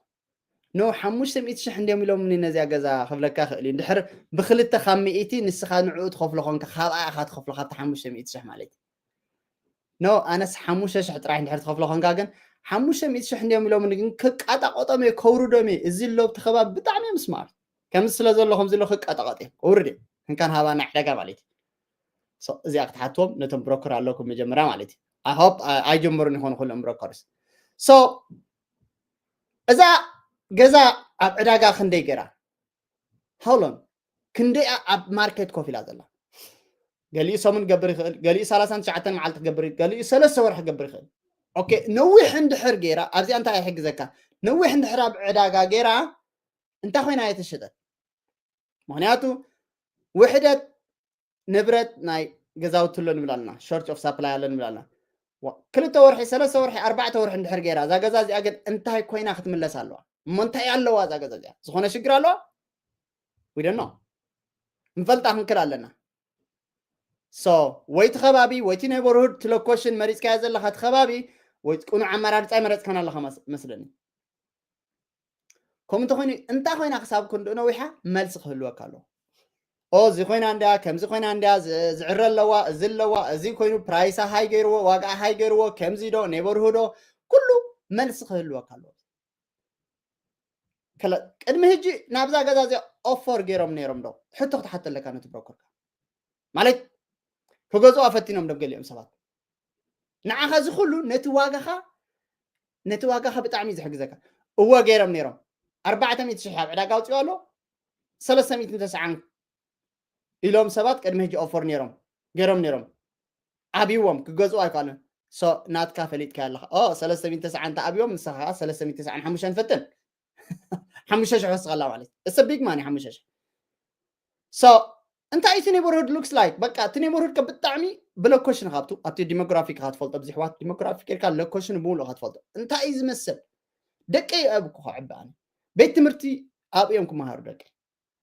ኖ ሓሙሽተ ሚእቲ ሽሕ እንዲዮም ኢሎምኒ ነዚኣ ገዛ ክብለካ ክእል እዩ እንድሕር ብክልተ ካብ ሚእቲ ንስኻ ንዕኡ ትኸፍሎ ኮንካ ካብኣ ኢኻ ትኸፍሎ ካብቲ ሓሙሽተ ሚእቲ ሽሕ ማለት እዩ ኖ ኣነስ ሓሙሽተ ሽሕ ጥራሕ እንድሕር ትኸፍሎ ኮንካ ግን ሓሙሽተ ሚእቲ ሽሕ እንዲዮም ኢሎምኒ ግን ክቃጣቆጦም እየ ከውርዶም እየ እዚ ሎብቲ ከባቢ ብጣዕሚ እዮም ስማርት ከምዚ ስለ ዘሎ ከምዚ ሎ ክቃጣቀጥ እየ ከውርድ እየ ክንካን ሃባ ናይ ዕዳጋ ማለት እዩ እዚኣ ክትሓትዎም ነቶም ብሮከር ኣለኩም መጀመርያ ማለት እዩ ኣሆፕ ኣይጀምሩን ይኾኑ ኩሎም ብሮከርስ so እዛ ገዛ ኣብ ዕዳጋ ክንደይ ገይራ ሃውሎን ክንደይ ኣብ ማርኬት ኮፍ ኢላ ዘላ ገሊኡ ሰሙን ገብር ይኽእል ገሊኡ ሰላሳን ትሽዓተን መዓልቲ ክገብር ገሊኡ ሰለስተ ወርሒ ክገብር ይኽእል ኦኬ ነዊሕ እንድሕር ገይራ ኣብዚኣ እንታይ ይሕግዘካ ነዊሕ እንድሕር ኣብ ዕዳጋ ገይራ እንታይ ኮይና እየ ተሸጠት ምክንያቱ ውሕደት ንብረት ናይ ገዛውቲ ኣሎ ንብል ኣለና short of supply ኣሎ ንብል ኣለና ክልተ ወርሒ ሰለስተ ወርሒ ኣርባዕተ ወርሒ እንድሕር ገይራ እዛ ገዛ እዚኣ ግን እንታይ ኮይና ክትምለስ ኣለዋ እሞ እንታይ ኣለዋ እዛ ገዛ እዚኣ ዝኾነ ሽግር ኣለዋ ዊደኖ ንፈልጣ ክንክል ኣለና so ወይቲ ከባቢ ወይቲ neighborhood ትለኮሽን መሪፅካዮ ዘለካ እቲ ከባቢ ወይ ቅኑዕ ኣመራርፃ ይመረፅካን ኣለካ መስለኒ ከምኡ እንተኮይኑ እንታይ ኮይና ክሳብ ክንድኡ ነዊሓ መልሲ ክህልወካ ኣለዎ ኦ እዚ ኮይና እንድያ ከምዚ ኮይና እንድያ ዝዕረ ኣለዋ እዚ ኣለዋ እዚ ኮይኑ ፕራይሳ ሃይ ገይርዎ ዋጋ ሃይ ገይርዎ ከምዚ ዶ neighborhood ዶ ኩሉ መልሲ ክህልወካ ኣለዎ ቅድሚ ሕጂ ናብዛ ገዛ እዚኣ ኦፈር ገይሮም ነይሮም ዶ ሕቶ ክትሓተለካ ነቲ ብሮከርካ ማለት ክገዝኡ ኣፈቲኖም ዶ ገሊኦም ሰባት ንዓኻ እዚ ኩሉ ነቲ ዋጋኻ ነቲ ዋጋኻ ብጣዕሚ እዩ ዝሕግዘካ እወ ገይሮም ነይሮም ኣርባዕተ ሚእቲ ሽሕ ኣብ ዕዳጋ ኣውፅኡ ኣሎ ሰለስተ ሚእትን ተስዓን ኢሎም ሰባት ቅድሚ ሕጂ ኦፈር ነይሮም ገይሮም ነይሮም ኣብዎም ክገዝኡ ኣይከኣሉን። So ናትካ ፈሊጥካ ኣለኻ። ኦ ሰለስተ ሚእቲ ተስዓን ተኣብዮም ንስኻ ከዓ ሰለስተ ሚእቲ ተስዓን ሓሙሽተን ፈትን ሓሙሽተ ሽሕ ወስኸላ ማለት it's a big money ሓሙሽተ ሽሕ። So እንታይ እቲ neighborhood looks like? በቃ እቲ neighborhood ከ ብጣዕሚ ብሎኬሽን ካብቱ ኣብቲ ዲሞግራፊ ከትፈልጦ ብዝሕዋት ዲሞግራፊ ኬድካ ሎኬሽን ብምሉእ ከትፈልጦ እንታይ እዩ ዝመስል? ደቀይ ኣብኩ ከዕቢ ኣነ ቤት ትምህርቲ ኣብዮም ክመሃሩ ደቀይ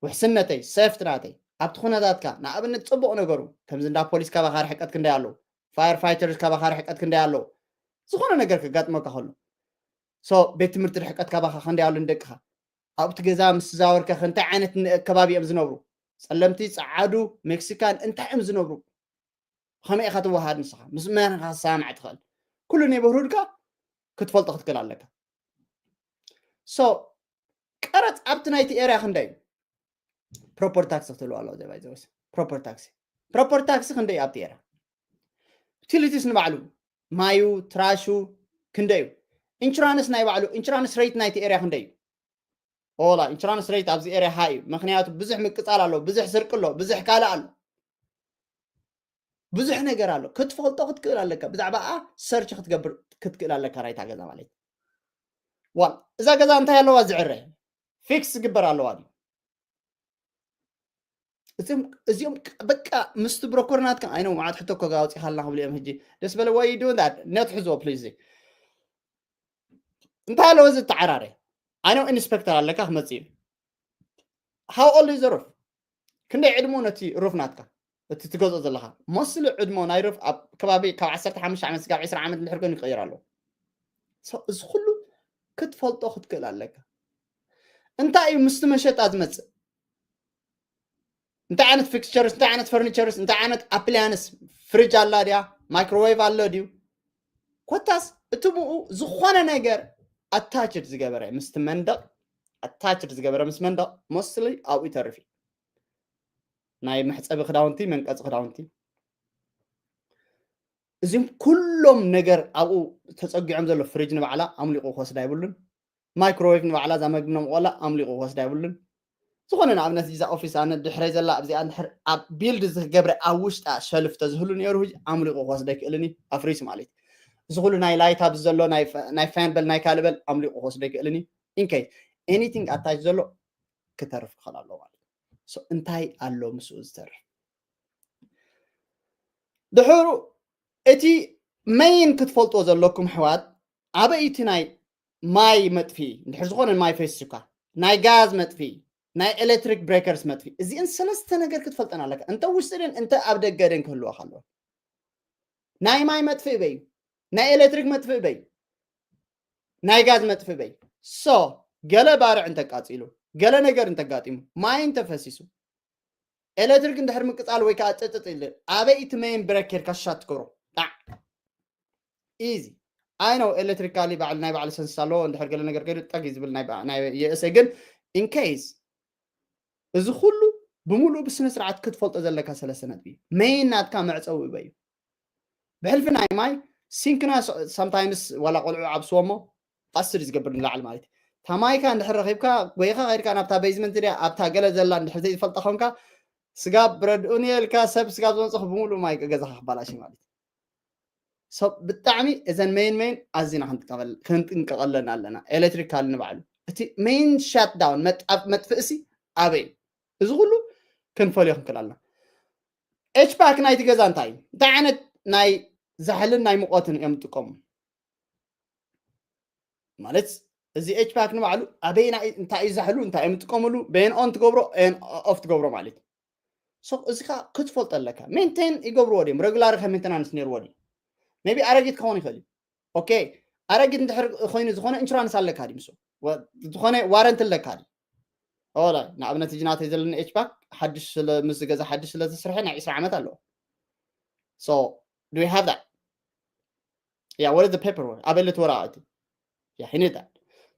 ውሕስነተይ ሴፍቲ ናተይ ኣብቲ ኩነታትካ ንኣብነት ፅቡቕ ነገሩ ከምዚ እንዳ ፖሊስ ካባኻ ርሕቀት ክንደይ ኣለዉ? ፋየር ፋይተርስ ካባኻ ርሕቀት ክንደይ ኣለዉ? ዝኾነ ነገር ከጋጥመካ ከሎ so ቤት ትምህርቲ ርሕቀት ካባኻ ክንደይ ኣሎ ንደቅኻ ኣብቲ ገዛ ምስ ተዛወርካ እንታይ ዓይነት ከባቢ እዮም ዝነብሩ? ፀለምቲ፣ ፀዓዱ፣ ሜክሲካን እንታይ እዮም ዝነብሩ? ከመይ ኢኻ ትወሃድ ንስኻ ምስ መን ኢኻ ክትሰማማዕ ትኽእል? ኩሉ neighborhood ካ ክትፈልጦ ክትክእል ኣለካ። So ቀረፅ ኣብቲ ናይቲ ኤርያ ክንደይ እዩ? ፕሮፐር ታክሲ ክትብልዎ ኣለዎ ዘባይ ዘወስ ፕሮፐር ታክሲ ፕሮፐር ታክሲ ክንደይ እዩ ኣብቲ ኤርያ? ዩቲሊቲስ ንባዕሉ ማዩ ትራሹ ክንደይ እዩ? ኢንሹራንስ ናይ ባዕሉ ኢንሹራንስ ሬት ናይቲ ኤርያ ክንደይ እዩ? ኦላ ኢንሹራንስ ሬት ኣብዚ ኤርያ ሃይ እዩ። ምክንያቱ ብዙሕ ምቅፃል ኣሎ፣ ብዙሕ ስርቂ ኣሎ፣ ብዙሕ ካልእ ኣሎ፣ ብዙሕ ነገር ኣሎ። ክትፈልጦ ክትክእል ኣለካ። ብዛዕባ ሰርች ክትገብር ክትክእል ኣለካ ናይታ ገዛ ማለት ዋን እዛ ገዛ እንታይ ኣለዋ ዝዕረ ፊክስ ዝግበር ኣለዋ ድዩ? እዚኦም እዚኦም በቃ ምስቲ ብሮኮር ናትካ ኣይነው መዓት ሕቶ እኮ ኣውፂኻልና ክብሉ እዮም። ሕጂ ደስ በለ ወይ ዱ ነት ሕዝዎ ፕሊዝ። እንታይ ኣለዎ እዚ ተዓራረ? ኣነ ኢንስፔክተር ኣለካ ክመፅእ እዩ። How old is the roof? ክንደይ ዕድሞ ነቲ ሩፍ ናትካ እቲ ትገዝኦ ዘለካ? ሞስሊ ዕድሞ ናይ ሩፍ ኣብ ከባቢ ካብ ዓሰርተ ሓሙሽተ ዓመት ስጋብ ዕስራ ዓመት እንድሕር ኮይኑ ይቀይር ኣለዎ። So እዚ ኩሉ ክትፈልጦ ክትክእል ኣለካ። እንታይ እዩ ምስቲ መሸጣ ዝመፅእ? እንታይ ዓይነት ፊክስቸርስ እንታይ ዓይነት ፈርኒቸርስ እንታይ ዓይነት ኣፕሊያንስ ፍሪጅ ኣላ ድያ ማይክሮዌቭ ኣሎ ድዩ? ኮታስ እቲ ብኡ ዝኾነ ነገር ኣታችድ ዝገበረ ምስቲ መንደቕ ኣታችድ ዝገበረ ምስ መንደቕ ሞስትሊ ኣብኡ ይተርፍ እዩ። ናይ መሕፀቢ ክዳውንቲ መንቀፂ ክዳውንቲ እዚም ኩሎም ነገር ኣብኡ ተፀጊዖም ዘሎ ፍሪጅ ንባዕላ ኣምሊቑ ክወስዳ ይብሉን ማይክሮዌቭ ንባዕላ እዛ መግቢ ነምቆላ ኣምሊቑ ክወስዳ ይብሉን ዝኾነ ንኣብነት እዛ ኦፊስ ኣነ ድሕረይ ዘላ ኣብዚኣ ድሕር ኣብ ቢልድ ዝገብረ ኣብ ውሽጣ ሸልፍ ተዝህሉ ነይሩ ሕጂ ኣምሊቑ ክወስደ ይክእልን እዩ ኣፍሪሱ ማለት እዩ እዚ ኩሉ ናይ ላይት ኣብዚ ዘሎ ናይ ፋን በል ናይ ካልእ በል ኣምሊቑ ክወስደ ይክእልን እዩ ኢንኬስ ኤኒቲንግ ኣታች ዘሎ ክተርፍ ክኽእል ኣለዎ ማለት እዩ እንታይ ኣሎ ምስኡ ዝተርፍ ድሕሩ እቲ መይን ክትፈልጥዎ ዘለኩም ኣሕዋት ኣበይ እቲ ናይ ማይ መጥፍኢ እንድሕር ዝኾነ ማይ ፈሲሱካ ናይ ጋዝ መጥፍኢ ናይ ኤሌክትሪክ ብሬከርስ መጥፍኢ እዚአን ሰለስተ ነገር ክትፈልጠን ኣለካ እንተ ውሽጢ ደን እንተ ኣብ ደገ ደን ክህልወካ ኣለዎ ናይ ማይ መጥፍኢ በይ ናይ ኤሌክትሪክ መጥፍኢ በይ ናይ ጋዝ መጥፍኢ በይ so ገለ ባርዕ እንተቃፂሉ ገለ ነገር እንተጋጢሙ ማይ እንተፈሲሱ ኤሌክትሪክ እንድሕር ምቅፃል ወይ ከዓ ጥጥጥ ኢለ ኣበይ እቲ መይን ብረክ ኬድካ ሻት ትገብሮ ጣዕ ኢዚ ኣይ ነው ኤሌክትሪካሊ ባዕሉ ናይ ባዕሉ ሰንስ ኣለዎ እንድሕር ገለ ነገር ከይዱ ጠግ እዩ ዝብል ናይ የእሰ ግን ኢንኬስ እዚ ኩሉ ብምሉእ ብስነ ስርዓት ክትፈልጦ ዘለካ ሰለስተ ነጥቢ መይን ናትካ መዕፀዊ እበ እዩ ብሕልፊ ናይ ማይ ሲንክና sometimes ዋላ ቆልዑ ዓብስዎ እሞ ኣስር ዝገብር ንላዕሊ ማለት እዩ ታማይካ እንድሕር ረኺብካ ጎይኻ ከድካ ናብታ ቤዝመንት ድያ ኣብታ ገለ ዘላ እንድሕር ዘይትፈልጣ ኮንካ ስጋብ ረድኡኒ የልካ ሰብ ስጋብ ዝመፅኹ ብምሉእ ማይ ገዛኻ ክባላሽ ማለት እዩ ሰብ ብጣዕሚ እዘን መይን መይን ኣዚና ክንጥቀቐለን ኣለና ኤሌክትሪካል ንባዕሉ እቲ መይን ሻትዳውን መጥፍእሲ ኣበይ እዚ ኩሉ ክንፈልዮ ክንክእል ኣለና ኤችፓክ ናይቲ ገዛ እንታይ እዩ እንታይ ዓይነት ናይ ዛሕልን ናይ ሙቐትን እዮም ዝጥቀሙ ማለት እዚ ኤችፓክ ንባዕሉ ኣበይና እንታይ እዩ ዛሕሉ እንታይ እዮም ዝጥቀምሉ በየን ኦን ትገብሮ ን ኦፍ ትገብሮ ማለት እዩ እዚ ከዓ ክትፈልጦ ኣለካ ሜንቴን ይገብርዎ ድዮም ረግላሪ ከ ሜንቴናንስ ነርዎ ድዩ ቢ ኣረጊት ክኸውን ይኽእል እዩ ኦኬ ኣረጊት እንድሕር ኮይኑ ዝኾነ ኢንሹራንስ ኣለካ ድዩ ምስ ዝኾነ ዋረንት ኣለካ ድዩ ላ ንኣብነት እዚ ናተይ ዘለኒ ኤችፓክ ሓድሽ ምስ ገዛ ሓድሽ ስለ ዝስርሐ ናይ ዕስራ ዓመት ኣለዎ do we have that yeah what is the paperwork ኣበለት ወረቃ እቲ yeah he need that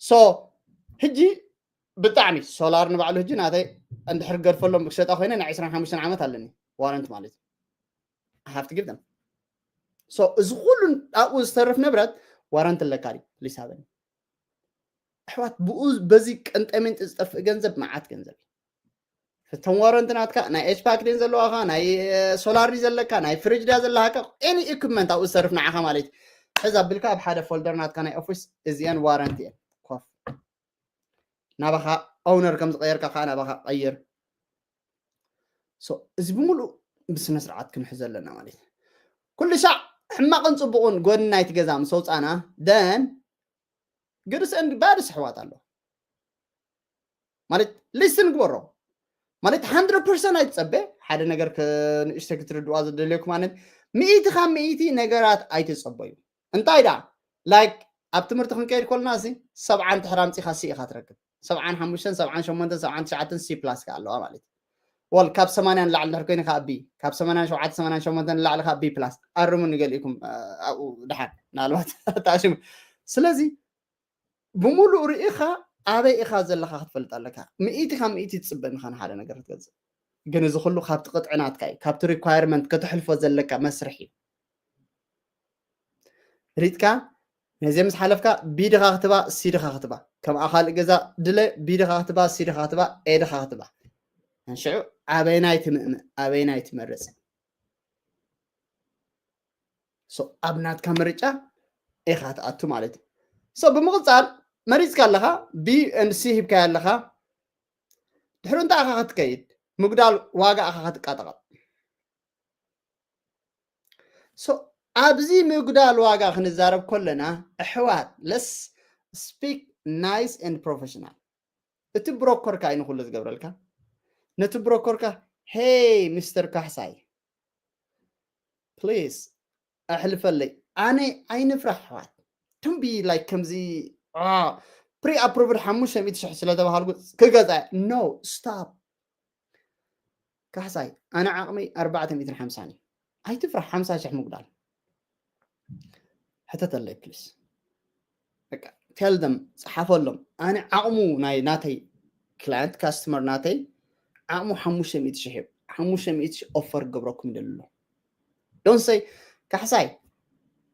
so ሕጂ ብጣዕሚ ሶላር ንባዕሉ ሕጂ ናተይ እንድሕር ገድፈሎም ክሸጣ ኮይነ ናይ ዕስራን ሓሙሽተን ዓመት ኣለኒ ዋረንት ማለት እዩ have to give them so እዚ ኩሉ ኣብኡ ዝተርፍ ንብረት ዋረንት ኣለካ ድዩ ፕሊስ ሃበኒ ኣሕዋት ብኡ በዚ ቀንጠሜንጢ ዝጠፍእ ገንዘብ መዓት ገንዘብ እዩ እቶም ዋረንቲ ናትካ ናይ ኤች ፓክ ድን ዘለዋካ ናይ ሶላር ዘለካ ናይ ፍሪጅ ዳ ዘለካ ኤኒ ኢኩፕመንት ኣብኡ ዝሰርፍ ንዓኻ ማለት እዩ። ሕዚ ኣቢልካ ኣብ ሓደ ፎልደር ናትካ ናይ ኦፊስ እዚአን ዋረንቲ እየን ኮፍ ናባኻ ኦውነር ከም ዝቀየርካ ከዓ ናባኻ ቀይር። እዚ ብምሉእ ብስነ ስርዓት ክንሕዞ ኣለና ማለት እዩ። ኩሉ ሻዕ ሕማቕን ፅቡቕን ጎኒ ናይቲ ገዛ ምስ ኣውፃና ደን ግድስ ባድስ ኣሕዋት ኣሎ ማለት ሊስትን ግበሮ ማለት ሓንድረድ ፐርሰንት ኣይትፀበ ሓደ ነገር ንእሽተ ክትርድዋ ዝደልየኩም ማለት ሚእቲ ካብ ሚእቲ ነገራት ኣይትፀበዩ። እንታይ ዳ ላይክ ኣብ ትምህርቲ ክንከይድ ከለና እዚ ሰብዓን ትሕር ኣምፂኻ ሲ ኢኻ ትረክብ ሰብዓን ሓሙሽተን ሰብዓን ሸሞንተን ሰብዓን ትሽዓተን ሲ ፕላስ ከ ኣለዋ ማለት እዩ። ወል ካብ ሰማንያ ንላዕሊ ድሕር ኮይኑ ካብ ቢ ካብ ሰማንያን ሸውዓተ ሰማንያን ሸሞንተ ንላዕሊ ካብ ቢ ፕላስ ኣርሙ ንገሊእኩም ኣብኡ ድሓን ምናልባት ተኣሽሙ። ስለዚ ብምሉእ ርኢኻ ኣበይ ኢኻ ዘለኻ ክትፈልጥ ኣለካ። ምእቲ ካብ ምእቲ ትፅበ ንኻ ንሓደ ነገር ክትገዝእ ግን እዚ ኩሉ ካብቲ ቅጥዕናትካ እዩ ካብቲ ሪኳየርመንት ከተሕልፎ ዘለካ መስርሕ እዩ። ሪጥካ ነዚ ምስ ሓለፍካ ቢ ድኻ ክትባ ሲ ድኻ ክትባ ከም ኣኻልእ ገዛ ድለ ቢ ድኻ ክትባ ሲ ድኻ ክትባ ኤ ድኻ ክትባ ንሽዑ ኣበይናይ ትምእምእ ኣበይናይ ትመርፅ ኣብ ናትካ ምርጫ ኢኻ ትኣቱ ማለት እዩ። ብምቕፃል መሪፅካ ኣለኻ ቢ ሲ ሂብካዮ ኣለኻ ድሕሪ እንታይ ኢኻ ክትከይድ ምጉዳል ዋጋ ኢኻ ክትቃጠቐጥ። ኣብዚ ምጉዳል ዋጋ ክንዛረብ ከለና ኣሕዋት let's speak nice and professional። እቲ ብሮከርካ እዩ ንኩሉ ዝገብረልካ። ነቲ ብሮከርካ ሄይ ሚስተር ካሕሳይ ፕሊስ ኣሕልፈለይ ኣነ ኣይንፍራሕ ኣሕዋት። Don't be like ከምዚ pre approved ሓሙሽተ ሚእቲ ሽሕ ስለተባሃልኩ ክገዛ no stop ካሕሳይ ኣነ ዓቕመይ ኣርባዕተ ሚእትን ሓምሳን እዩ ኣይትፍራሕ ሓምሳ ሽሕ ምጉዳል ሕተተለይ ፕሊስ tell them ፀሓፈሎም ኣነ ዓቕሙ ናይ ናተይ client customer ናተይ ዓቕሙ ሓሙሽተ ሚእቲ ሽሕ እዩ ሓሙሽተ ሚእቲ ሽሕ offer ክገብረኩም ይደሊ ኣሎ don't say ካሕሳይ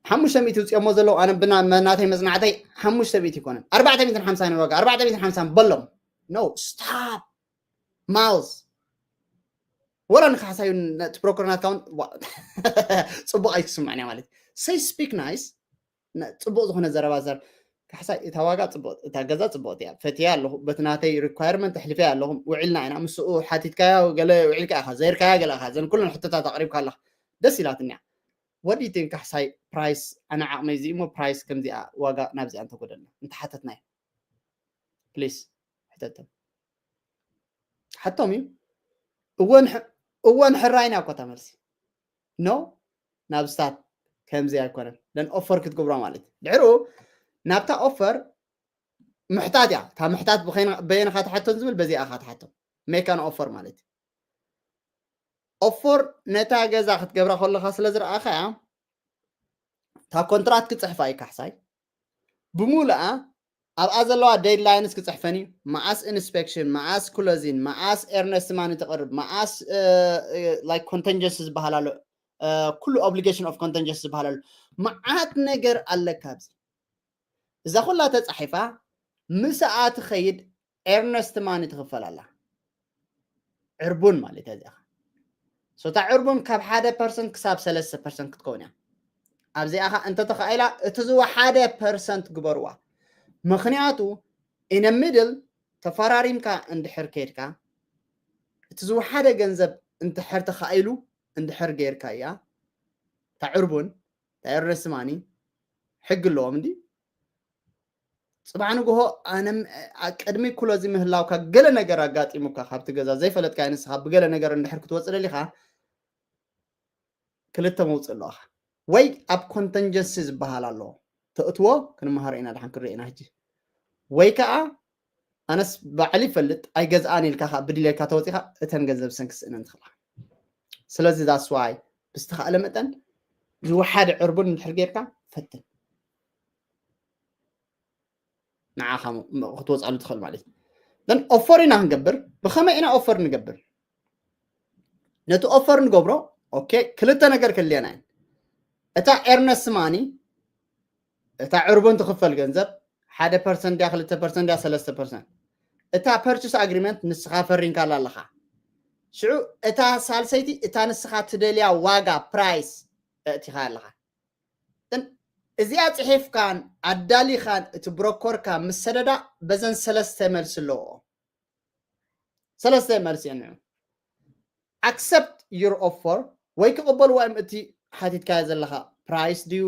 ሓሙሽተ ሚእቲ ውፅኦሞ ዘለዉ ኣነ ብናተይ መፅናዕተይ ሓሙሽተ ሚእቲ ይኮነን ኣርባዕተ ሚእትን ሓምሳን ዋጋ ኣርባዕተ ሚእትን ሓምሳን በሎም no stop mouth ወላ ንካሕሳይ ነቲ ብሮከር ናትካ እውን ፅቡቅ ኣይትስምዕን እያ ማለት say speak nice ፅቡቅ ዝኮነ ዘረባ ዘር ካሕሳይ እታ ዋጋ ፅቡቅ እታ ገዛ ፅቡቅቲ እያ ፈትያ ኣለኹ በቲ ናተይ requirement ኣሕሊፈያ ኣለኹ ውዒልና ኢና ምስኡ ሓቲትካያ ገለ ውዒልካ ኢኻ ዘይርካያ ገለ ኢኻ ዘን ኩለን ሕቶታት ኣቅሪብካ ኣለኻ ደስ ኢላትኒ እያ what do you think ካሕሳይ price ኣነ ዓቅመይ እዚ እሞ price ከምዚኣ ዋጋ ናብዚኣ እንተጎደልና እንተሓተትናዮ please ሕተቶም ሓቶም እዩ እወን ሕራይና እኮ እታ መልሲ no ናብ ስታት ከምዚ ኣይኮነን ደን offer ክትገብሮ ማለት እዩ ድሕሩ ናብታ offer ምሕታት እያ እታ ምሕታት በየንኻ ትሓቶን ዝብል በዚኣ ኢኻ ትሓቶም make an offer ማለት እዩ offer ነታ ገዛ ክትገብራ ከለኻ ስለ ዝረኣኻያ እታ contract ክፅሕፋ እዩ ካሕሳይ ብምሉኣ ኣብኣ ዘለዋ deadlines ክፅሕፈን እዩ መዓስ inspection መዓስ closing መዓስ earnest money ተቕርብ መዓስ like contingency ዝበሃል ኣሎ ኩሉ obligation of contingency ዝበሃል ኣሎ መዓት ነገር ኣለካ ኣብዚ እዛ ኩላ ተፃሒፋ ምስኣ ትኸይድ earnest money ትኽፈል ኣላ ዕርቡን ማለት እያ እዚኣ እታ ዕርቡን ካብ ሓደ ፐርሰንት ክሳብ ሰለስተ ፐርሰንት ክትከውን እያ ኣብዚኣ ኸ እንተተኻኢላ እቲ ዝወሓደ ፐርሰንት ግበርዋ ምኽንያቱ in middle ተፈራሪምካ እንድሕር ከይድካ እቲ ዝወሓደ ገንዘብ እንድሕር ተኻኢሉ እንድሕር ገይርካ እያ እታ ዕርቡን እታ earnest money ሕጊ ኣለዎም እንዲ ፅባሕ ንግሆ ኣነ ቅድሚ closing ምህላውካ ገለ ነገር ኣጋጢሙካ ካብቲ ገዛ ዘይፈለጥካ ንስኻ ብገለ ነገር እንድሕር ክትወፅእ ደሊኻ ክልተ መውፅእ ኣለዋኻ ወይ ኣብ contingency ዝበሃል ኣሎ ተእትዎ ክንመሃሮ ኢና ድሓን ክንርኢ ኢና ሕጂ ወይ ከዓ ኣነስ ባዕሊ ይፈልጥ ኣይገዝኣን ኢልካ ከዓ ብድሌካ ተወፂኻ እተን ገንዘብ ሰንክስእነን ትኽእላ ስለዚ that's why ብዝተኻእለ መጠን ዝወሓደ ዕርቡን እንድሕር ጌርካ ፈትን ንዓኻ ክትወፅኣሉ ትኽእል ማለት እዩ then offer ኢና ክንገብር ብኸመይ ኢና offer ንገብር ነቲ offer ንገብሮ okay ክልተ ነገር ክልየና እዩ እታ earnest money እታ ዕርቡን ትኽፈል ገንዘብ ሓደ ፐርሰንት ድያ ክልተ ፐርሰንት ድያ ሰለስተ ፐርሰንት እታ purchase agreement ንስኻ ፈሪምካላ ኣለኻ ሽዑ እታ ሳልሰይቲ እታ ንስኻ ትደልያ ዋጋ price እቲኻ ኣለኻ። እዚኣ ጽሒፍካን ኣዳሊኻን እቲ ብሮኮርካ ምስ ሰደዳ በዘን ሰለስተ መልሲ ኣለዎ። ሰለስተ መልሲ እየን። Accept your offer ወይ ክቕበልዋ እዮም እቲ ሓቲትካዮ ዘለኻ price ድዩ?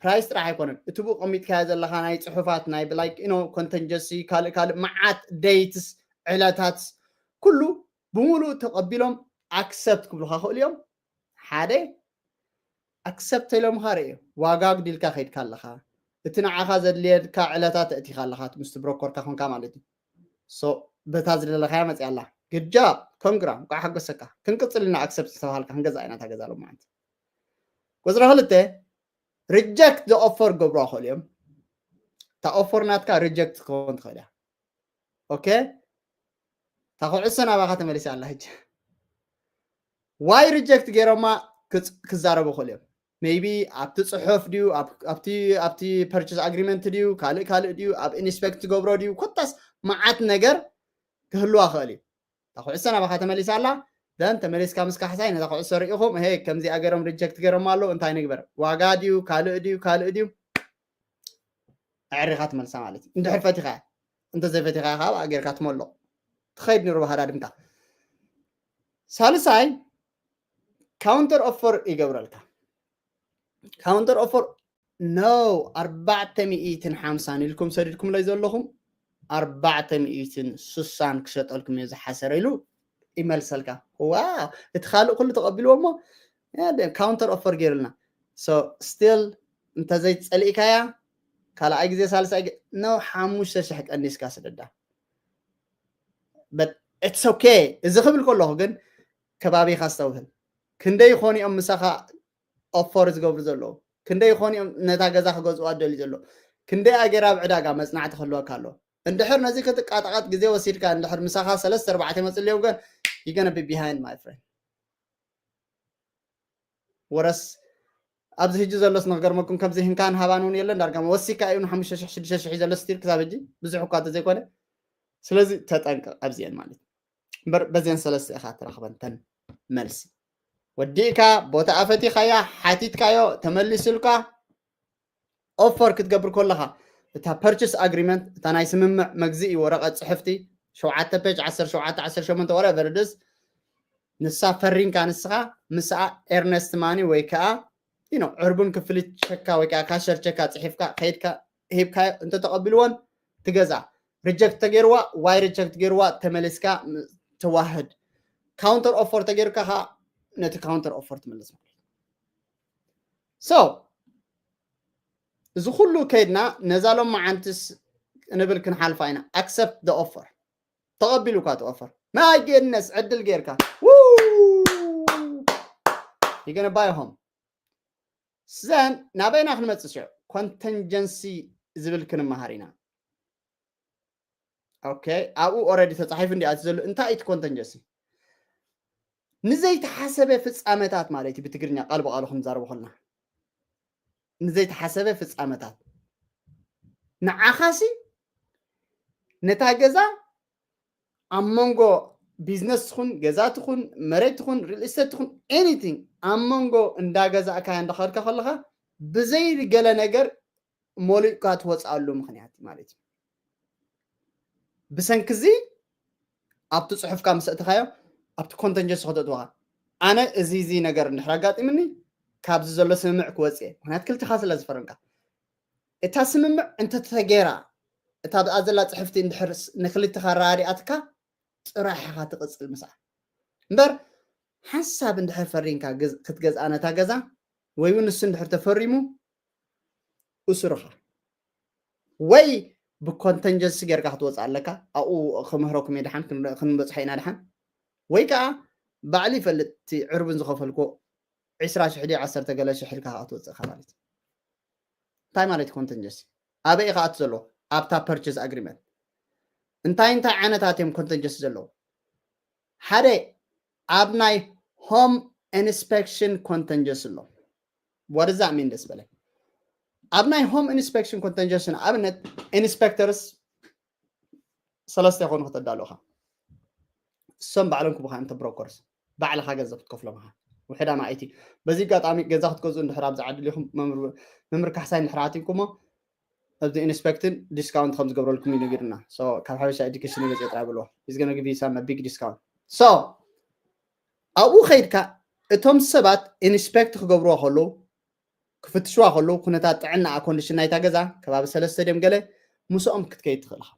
Price ጥራሕ ኣይኮነን፣ እቲ ብኡ ቀሚጥካዮ ዘለኻ ናይ ጽሑፋት ናይ like you know contingency ካልእ ካልእ መዓት dates ዕለታት ኩሉ ብምሉእ ተቐቢሎም accept ክብሉኻ ክእሉ እዮም። ሓደ accept ኢሎምኻ ርእየ ዋጋ ኣጉዲልካ ከይድካ ኣለኻ፣ እቲ ንዓኻ ዘድልየካ ዕለታት እቲኻ ኣለኻ ምስቲ ብሮኮርካ ኮንካ ማለት እዩ። So በታ ዝደለኻያ መፅያ ኣላ። Good job፣ ኮንግራ፣ እንኳዕ ሓጎሰካ። ክንቅፅል ኢና። Accept ዝተባሃልካ ክንገዛ ኢና እታ ገዛ ሎማዓንቲ። ቁፅሪ ክልተ reject the offer ገብሩ ክእሉ እዮም። እታ offer ናትካ reject ክኸውን ትኽእል እያ። Okay፣ እታ ኩዕሶ ናባኻ ተመሊሳ ኣላ ሕጂ። Why reject ገይሮማ ክዛረቡ ክእሉ እዮም። Maybe ኣብቲ ፅሑፍ ድዩ ኣብቲ ኣብቲ purchase agreement ድዩ ካልእ ካልእ ድዩ ኣብ inspect ትገብሮ ድዩ ኮታስ መዓት ነገር ክህልዋ ክእል እዩ። እታ ኩዕሶ ናባኻ ተመሊሳ ኣላ። Then ተመሊስካ ምስ ካሕሳይ ነታ ኩዕሶ ርኢኹም ሄ ከምዚኣ ገይሮም reject ገይሮማ ኣለዉ እንታይ ንግበር ዋጋ ድዩ ካልእ ድዩ ካልእ ድዩ ኣዕሪኻ ትመልሳ ማለት እዩ። እንድሕር ፈቲኻ እያ። እንተዘይፈቲኻ ከዓ ኣብኣ ጌርካ ትመሎ። ትኸይድ ንሩባ ሃዳድምታ። ሳልሳይ counter offer ይገብረልካ። Counter offer no ኣርባዕተ ሚእትን ሓምሳን ኢልኩም ሰዲድኩምለይ ዘለኹም ኣርባዕተ ሚእትን ስሳን ክሸጠልኩም እየ ዝሓሰረ ኢሉ ይመልሰልካ። ዋ እቲ ካልእ ኩሉ ተቐቢልዎ እሞ counter offer ገይሩልና። So still እንተዘይፀሊእካያ ካልኣይ ግዜ ሳልሳይ no ሓሙሽተ ሽሕ ቀኒስካ ስደዳ። But it's okay። እዚ ክብል ከለኹ ግን ከባቢኻ ኣስተውህል። ክንደይ ይኾኑ እዮም ምሳኻ offer ዝገብሩ ዘለዉ? ክንደይ ይኾኑ እዮም ነታ ገዛ ክገዝኡ ኣደልዩ ዘለዉ? ክንደይ ኣገራ ኣብ ዕዳጋ መፅናዕቲ ክህልወካ ኣለዎ? እንድሕር ነዚ ክትቃጣቐጥ ግዜ ወሲድካ እንድሕር ምሳኻ ሰለስተ ኣርባዕተ መፅልዮም ግን you gonna be behind my friend። ወረስ ኣብዚ ሕጂ ዘሎስ ንክገርመኩም ከምዚ ህንካን ሃባን እውን የለን ዳርጋ ወሲካ እዩ ንሓሙሽተ ሽሕ ሽዱሽተ ሽሕ ዘሎ ስቲል ክሳብ ሕጂ ብዙሕ እኳ እንተዘይኮነ። ስለዚ ተጠንቀቕ ኣብዚአን ማለት እምበር በዚአን ሰለስተ ኢኻ ትረኽበን ተን መልሲ። ወዲእካ ቦታ ኣፈቲኻያ ሓቲትካዮ ተመሊሱልካ offer ክትገብር ከለኻ እታ purchase agreement እታ ናይ ስምምዕ መግዝኢ ወረቐት ፅሕፍቲ ሸውዓተ page ዓሰርተ ሸውዓተ ዓሰርተ ሸሞንተ whatever it is ንሳ ፈሪምካ ንስኻ ምስኣ earnest money ወይ ከዓ you know ዕርቡን ክፍሊት ቸካ ወይ ከዓ cashier ቸካ ፅሒፍካ ከይድካ ሂብካ እንተተቐቢልዎን ትገዛ reject ተገይርዋ why reject ገይርዋ ተመሊስካ ተዋህድ counter offer ተገይርካ ከዓ ነቲ counter offer ትምልስ ማለት so እዚ ኩሉ ከይድና ነዛ ሎማዓንትስ ንብል ክንሓልፋ ኢና። Accept the offer። ተቐቢሉካ እቲ offer። My goodness ዕድል ጌርካ you gonna buy a home። ዘን ናበይና ክንመፅእ ሽዑ contingency ዝብል ክንመሃር ኢና። Okay ኣብኡ already ተፃሒፉ እንዲ ኣቲ ዘሎ እንታይ እቲ contingency? ንዘይተሓሰበ ፍፃመታት ማለት እዩ ብትግርኛ ቃል ብቃሉ ክንዛረቡ ከለና ንዘይተሓሰበ ፍፃመታት ንዓኻሲ ነታ ገዛ ኣብ መንጎ business ትኹን ገዛ ትኹን መሬት ትኹን real estate ትኹን anything ኣብ መንጎ እንዳገዛእካያ እንዳኸድካ ከለኻ ብዘይ ገለ ነገር መሊእካ ትወፅኣሉ ምክንያት ማለት እዩ። ብሰንኪ እዚ ኣብቲ ፅሑፍካ ምስ ኣእተኻዮ ኣብቲ contingency ከተእትወኻ ኣነ እዚ እዚ ነገር እንድሕር ኣጋጢምኒ ካብዚ ዘሎ ስምምዕ ክወፅእ እየ። ምክንያት ክልተኻ ስለ ዝፈረምካ እታ ስምምዕ እንተተገይራ እታ ብኣ ዘላ ፅሕፍቲ እንድሕር ንክልተኻ ኣረዳዲኣትካ ጥራሕ ኢኻ ትቕፅል ምስኣ እምበር ሓንሳብ እንድሕር ፈሪምካ ክትገዝኣ ነታ ገዛ ወይ እውን ንሱ እንድሕር ተፈሪሙ እሱርኻ ወይ ብ contingency ጌርካ ክትወፅእ ኣለካ ኣብኡ ክምህረኩም እየ ድሓን ክንበፅሖ ኢና ድሓን ወይ ከዓ ባዕሉ ይፈልጥ እቲ ዕርቡን ዝኸፈልኮ ዕስራ ሽሕ ድዩ ዓሰርተ ገለ ሽሕ ኢልካ ከዓ ክትወፅእ ኢኻ ማለት እዩ እንታይ ማለት contingency ኣበይ ኢኻ ኣት ዘሎ ኣብታ purchase agreement እንታይ እንታይ ዓይነታት እዮም contingency ዘለዉ ሓደ ኣብ ናይ home inspection contingency ኣሎ what does that mean ደስ በለ ኣብ ናይ home inspection contingency ንኣብነት inspectors ሰለስተ ይኾኑ ከተዳልኻ ንሶም ባዕሎም ክቡካ እንተ ብሮከርስ ባዕልኻ ገንዘብ ክትከፍሎም ኢኻ። ውሕድ ኣማኢቲ። በዚ ኣጋጣሚ ገዛ ክትገዝኡ እንድሕር ኣብዚ ዓዲ ዲኹም መምር- መምህር ካሕሳይ እንድሕር ኣቲንኩሞ ኣብዚ ኢንስፔክትን ዲስካውንት ከም ዝገብረልኩም እዩ ነጊርና። So ካብ ሓበሻ ኤዱኬሽን ይመጽእ ጥራይ ብሎ is gonna give you some big discount። So ኣብኡ ከይድካ እቶም ሰባት ኢንስፔክት ክገብርዋ ከለዉ ክፍትሽዋ ከለዉ ኩነታት ጥዕና ኮንዲሽን ናይታ ገዛ ከባቢ ሰለስተ ድዮም ገለ ምስኦም ክትከይድ ትኽእል ኢኻ።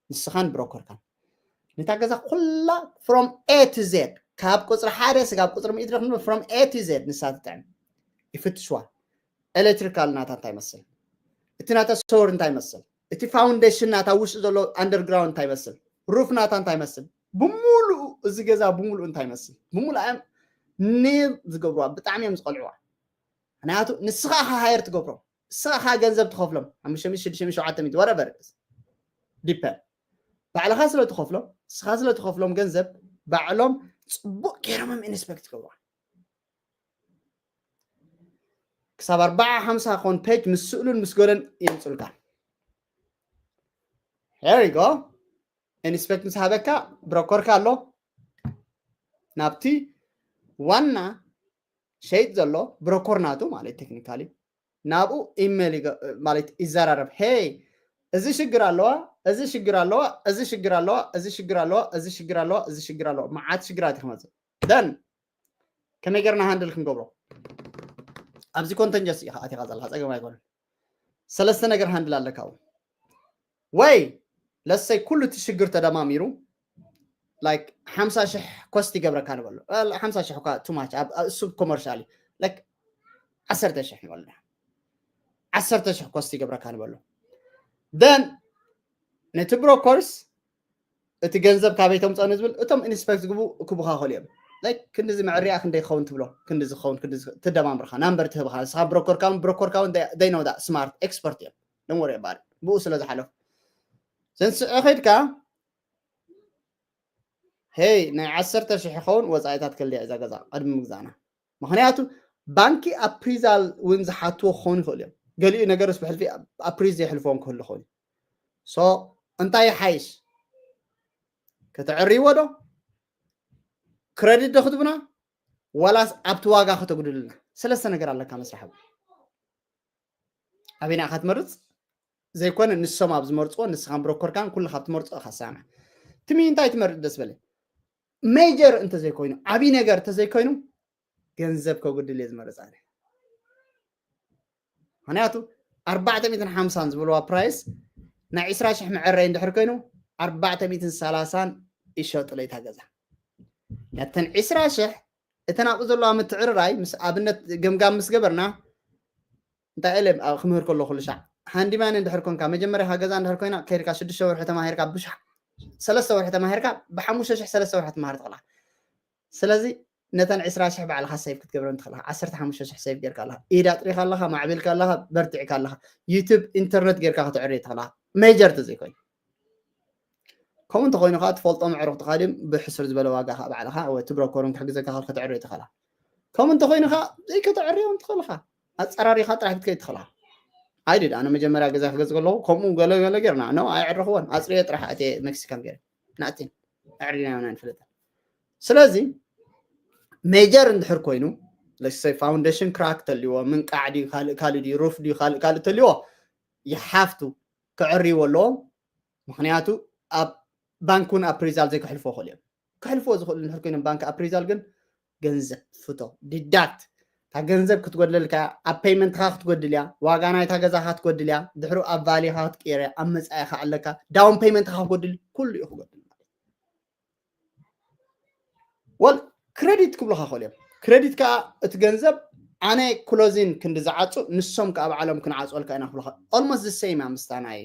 ንስኻን ብሮከርካን ነታ ገዛ ኩላ from A to Z ካብ ቁፅሪ ሓደ ስጋብ ቁፅሪ ሚእቲ ረክብ from A to Z ንሳ ትጥዕም ይፍትሽዋ። ኤሌክትሪካል ናታ እንታይ ይመስል፣ እቲ ናታ ሶር እንታይ ይመስል፣ እቲ ፋውንዴሽን ናታ ውሽጢ ዘሎ ኣንደርግራውንድ እንታይ ይመስል፣ ሩፍ ናታ እንታይ ይመስል፣ ብምሉኡ እዚ ገዛ ብምሉኡ እንታይ ይመስል ብምሉእ እዮም ንብ ዝገብርዋ። ብጣዕሚ እዮም ዝቐልዕዋ። ምክንያቱ ንስኻ ኢኻ ሃየር ትገብሮም፣ ንስኻ ኢኻ ገንዘብ ትኸፍሎም ሓሙሽተ ሚእቲ ሽዱሽተ ሚእቲ ሸውዓተ ሚእቲ whatever ዲፐን ባዕልኻ ስለ ትኸፍሎም ንስኻ ስለ ትኸፍሎም ገንዘብ ባዕሎም ፅቡቅ ገይሮም እዮም ኢንስፔክት ይገብርዋ። ክሳብ ኣርባዓ ሓምሳ ክኾን ፔጅ ምስ ስእሉን ምስ ገለን የምፅልካ። Here you go። ኢንስፔክት ምስ ሃበካ ብሮከርካ ኣሎ ናብቲ ዋና ሸይጥ ዘሎ ብሮኮር ናቱ ማለት ቴክኒካሊ ናብኡ ኢሜል ማለት ይዘራረብ። ሄይ እዚ ሽግር ኣለዋ፣ እዚ ሽግር ኣለዋ፣ እዚ ሽግር ኣለዋ፣ እዚ ሽግር ኣለዋ፣ እዚ ሽግር ኣለዋ፣ እዚ ሽግር ኣለዋ፣ መዓት ሽግራት እዩ ክመፅእ። ደን ከመይ ገርና ሃንድል ክንገብሮ ኣብዚ ኮንተንጀስ ኢኻ ኣቲኻ ዘለካ ፀገም ኣይኮነን። ሰለስተ ነገር ሃንድል ኣለካ። ወይ ለሰይ ኩሉ እቲ ሽግር ተደማሚሩ ላይክ ሓምሳ ሽሕ ኮስት ይገብረካ ንበሎ። ሓምሳ ሽሕ እኳ ቱ ማች እሱ ኮመርሻል ላይክ ዓሰርተ ሽሕ ንበሎ። ዓሰርተ ሽሕ ኮስት ይገብረካ ንበሎ። ደን ነቲ ብሮከርስ እቲ ገንዘብ ካበይ ተምፅኦ ንዝብል እቶም ኢንስፔክት ዝግቡ ክቡኻኸሉ እዮም። ላይክ ክንዲዚ መዕሪያ ክንደይ ክኸውን ትብሎ ክንዲዚ ክኸውን ትደማምርካ ናምበር ትህብካ ንስኻ ብሮከርካውን ብሮከርካውን ደይነውዳ ስማርት ኤክስፐርት እዮም። ደንወር ባል ብኡ ስለ ዝሓለፉ ዘንስዑ ከይድካ ሄይ ናይ ዓሰርተ ሽሕ ይኸውን ወፃኢታት ከልያ እዛ ገዛ ቅድሚ ምግዛእና። ምክንያቱ ባንኪ ኣፕሪዛል እውን ዝሓትዎ ክኸውን ይኽእሉ እዮም። ገሊኡ ነገርስ ብሕልፊ ኣፕሪዝ ዘይሕልፎም ክህሉ ይኽእሉ። ሶ እንታይ ይሓይሽ? ከተዕርይዎ ዶ ክረዲት ዶ ክትብና ዋላስ ኣብቲ ዋጋ ከተጉድልና? ሰለስተ ነገር ኣለካ መስርሓዊ። ኣበይና ኢኻ ትመርፅ? ዘይኮነ ንሶም ኣብ ዝመርፅዎ ንስኻን ብሮከርካን ኩሉ ካብ ትመርፅኦ ኢኻ ሰማዕ። ትሚ እንታይ ትመርፅ ደስ በለ? ሜጀር እንተዘይኮይኑ ዓብዪ ነገር እንተዘይኮይኑ ገንዘብ ከጉድል እየ ዝመርፅ ኣነ። ምክንያቱ ኣርባዕተ ሚእትን ሓምሳን ዝብልዋ ፕራይስ ናይ ዕስራ ሽሕ መዐረይ እንድሕር ኮይኑ ኣርባዕተ ሚእትን ሰላሳን ይሸጡ ለይታ ገዛ ነተን ዕስራ ሽሕ እተን ኣብኡ ዘለዋ ምትዕርራይ ምስ ኣብነት ገምጋም ምስ ገበርና እንታይ ኢለ ክምህር ከሎ ኩሉ ሻዕ ሃንዲማን እንድሕር ኮንካ መጀመርያ ገዛ እንድሕር ኮይና ከይድካ ሽዱሽተ ወርሒ ተማሂርካ ብሻዕ ሰለስተ ወርሒ ተማሂርካ ብሓሙሽተ ሽሕ ሰለስተ ወርሒ ትመሃር ትኽእላ። ስለዚ ነተን ዕስራ ሽሕ ባዕልካ ሴቭ ክትገብረን ትኽእልካ። ዓሰርተ ሓሙሽተ ሽሕ ሴቭ ጌርካ ኣለካ፣ ኢድ ኣጥሪካ ኣለካ፣ ማዕቢልካ ኣለካ፣ በርቲዕካ ኣለካ። ዩቱብ ኢንተርነት ጌርካ ከተዕርዮ ትኽእልካ። ሜጀር ተዘይኮይኑ ከምኡ እንተኮይኑ ከዓ ትፈልጦም ኣዕሩኽትኻ ድዮም ብሕሱር ዝበለ ዋጋ ከዓ ባዕልካ ወይ እቲ ብሮከር እውን ክሕግዘካ ክትዕርዮ ትኽእላ። ከምኡ እንተኮይኑ ከዓ ዘይከተዕርዮ እውን ትኽእልካ። ኣፀራሪኻ ጥራሕ ክትከይድ ትኽእልካ። ኣይድድ ኣነ መጀመርያ ገዛ ክገዝ ከለኹ ከምኡ ገለ ገለ ጌርና ነው ኣይዕረኽዎን ኣፅርዮ ጥራሕ ኣትየ ሜክሲካን ገይረ ናእቲን ኣዕሪናዮና ንፍለጠን። ስለዚ ሜጀር እንድሕር ኮይኑ ለሰይ ፋውንዴሽን ክራክ ተልዎ ምንቃዕ ድዩ ካልእ ካልእ ድዩ ሩፍ ድዩ ካልእ ካልእ ተልዎ ይሓፍቱ ክዕርይዎ ኣለዎም። ምክንያቱ ኣብ ባንክ እውን ኣፕሪዛል ዘይክሕልፎ ክእል እዮም። ክሕልፎ ዝኽእሉ እንድሕር ኮይኖም ባንክ ኣፕሪዛል ግን ገንዘብ ፍቶ ዲዳክት እታ ገንዘብ ክትጎድለልካ ኣብ ፔይመንትካ ክትጎድል እያ፣ ዋጋ ናይታ ገዛካ ክትጎድል እያ፣ ድሕሩ ኣብ ቫሊካ ክትቅየር እያ፣ ኣብ መፃኢካ ኣለካ ዳውን ፔይመንትካ ክጎድል ኩሉ እዩ ክጎድል ማለት ወል ክሬዲት ክብሉካ ክእል እዮም። ክሬዲት ከዓ እቲ ገንዘብ ኣነ ክሎዚን ክንዲ ዝዓፁ ንሶም ከዓ ባዕሎም ክንዓፅወልካ ኢና ክብሉካ ኦልሞስት ዘ ሴም እያ ምስታ ናይ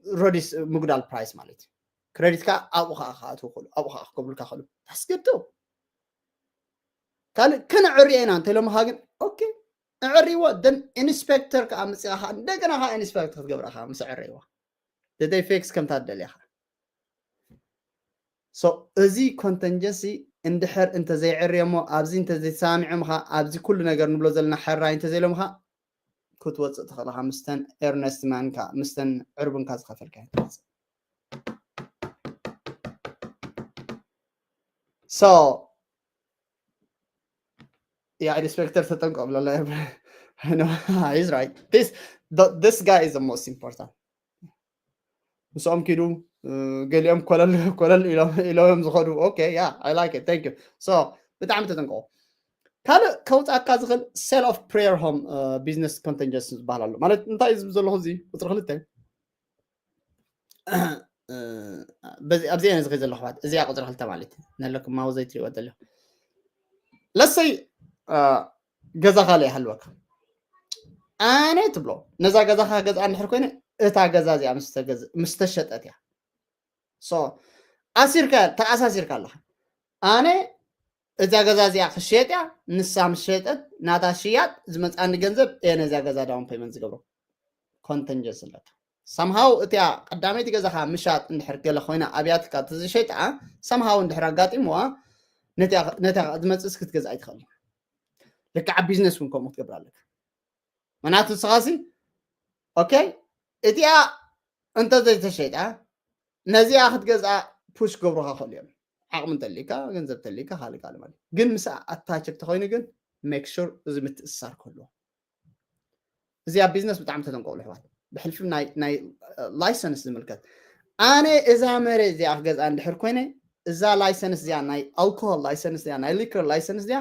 ሮዲስ ምጉዳል ፕራይስ ማለት እዩ። ክሬዲት ከዓ ኣብኡ ከዓ ክኣትዉ ክእሉ ኣብኡ ከዓ ክገብሩልካ ክእሉ ታስገድው ካልእ ከነዕርዮ ኢና እንተኢሎምካ ግን ኦኬ እዕርይዎ ደን ኢንስፔክተር ከዓ ምፅኻ ከዓ እንደገና ከዓ ኢንስፔክተር ክትገብራ ከዓ ምስ ዕረይዋ ደደይ ፌክስ ከምታ ትደልያ ከዓ ሶ እዚ ኮንተንጀንሲ እንድሕር እንተዘይዕርዮ እሞ ኣብዚ እንተዘይተሰማሚዖም ከዓ ኣብዚ ኩሉ ነገር ንብሎ ዘለና ሕራይ እንተዘይሎም ከዓ ክትወፅእ ትኽእልኻ ምስተን ኤርነስት ማንካ ምስተን ዕርቡንካ ዝኸፈልካ ትወፅእ So yeah, ኢንስፔክተር ተጠንቀቕ ብለላ። No, he's right. This the, this guy is the most important. ምስኦም ኪዱ ገሊኦም ኮለል ኮለል ኢሎም እዮም ዝኸዱ። Okay, yeah, I like it, thank you. So ብጣዕሚ ተጠንቀቑ። ካልእ ከውፃካ ዝኽእል sale of prayer home business contingency ዝበሃል ኣሎ። ማለት እንታይ እዩ ዝብል ዘለኹ? እዚ ቁፅሪ ክልተ ኣብዚ እየ ዝኸ ዘለኹ ባት እዚኣ ቁፅሪ ክልተ ማለት ነለኩም ማወ ዘይትሪእዋ ዘለኹ። ለሰይ ገዛ ካልእ ይሃልወካ። ኣነ ትብሎ ነዛ ገዛኻ ገዛ እንድሕር ኮይነ እታ ገዛ እዚኣ ምስ ተሸጠት እያ። ኣሲርካ ተኣሳሲርካ ኣለኻ። ኣነ እዛ ገዛ እዚኣ ክሸጥ እያ። ንሳ ምስ ሸጠት ናታ ሽያጥ ዝመፅኣኒ ገንዘብ እየ ነዛ ገዛ down payment ዝገብሮ። ኮንተንጀንስ ኣለካ። ሰምሃው እቲያ ቀዳመይቲ ገዛኻ ምሻጥ እንድሕር ገለ ኮይና ኣብያትካ ተዝሸይጣ ሰምሃው እንድሕር ኣጋጢምዋ ነታ ዝመፅእስ ክትገዝኣ ኣይትኽእል። ልክዓ ቢዝነስ እውን ከምኡ ክትገብር ኣለካ። ምክንያቱ ንስኻሲ okay እቲኣ እንተ ዘይተሸይጣ ነዚኣ ክትገዝኣ ፑሽ ገብሩካ ክእሉ እዮም። ዓቕሚ እንተሊካ ገንዘብ ተሊካ ካልእ ካልእ ማለት ግን ምስ ኣታችድ ተኮይኑ ግን make sure እዚ ምትእስሳር ከሎ እዚ ኣብ ቢዝነስ ብጣዕሚ ተጠንቀቑ ኣሕዋት። ብሕልፊ ናይ ላይሰንስ ዝምልከት ኣነ እዛ መሬት እዚኣ ክገዝኣ እንድሕር ኮይነ እዛ ላይሰንስ እዚኣ ናይ ኣልኮሆል ላይሰንስ እዚኣ ናይ ሊከር ላይሰንስ እዚኣ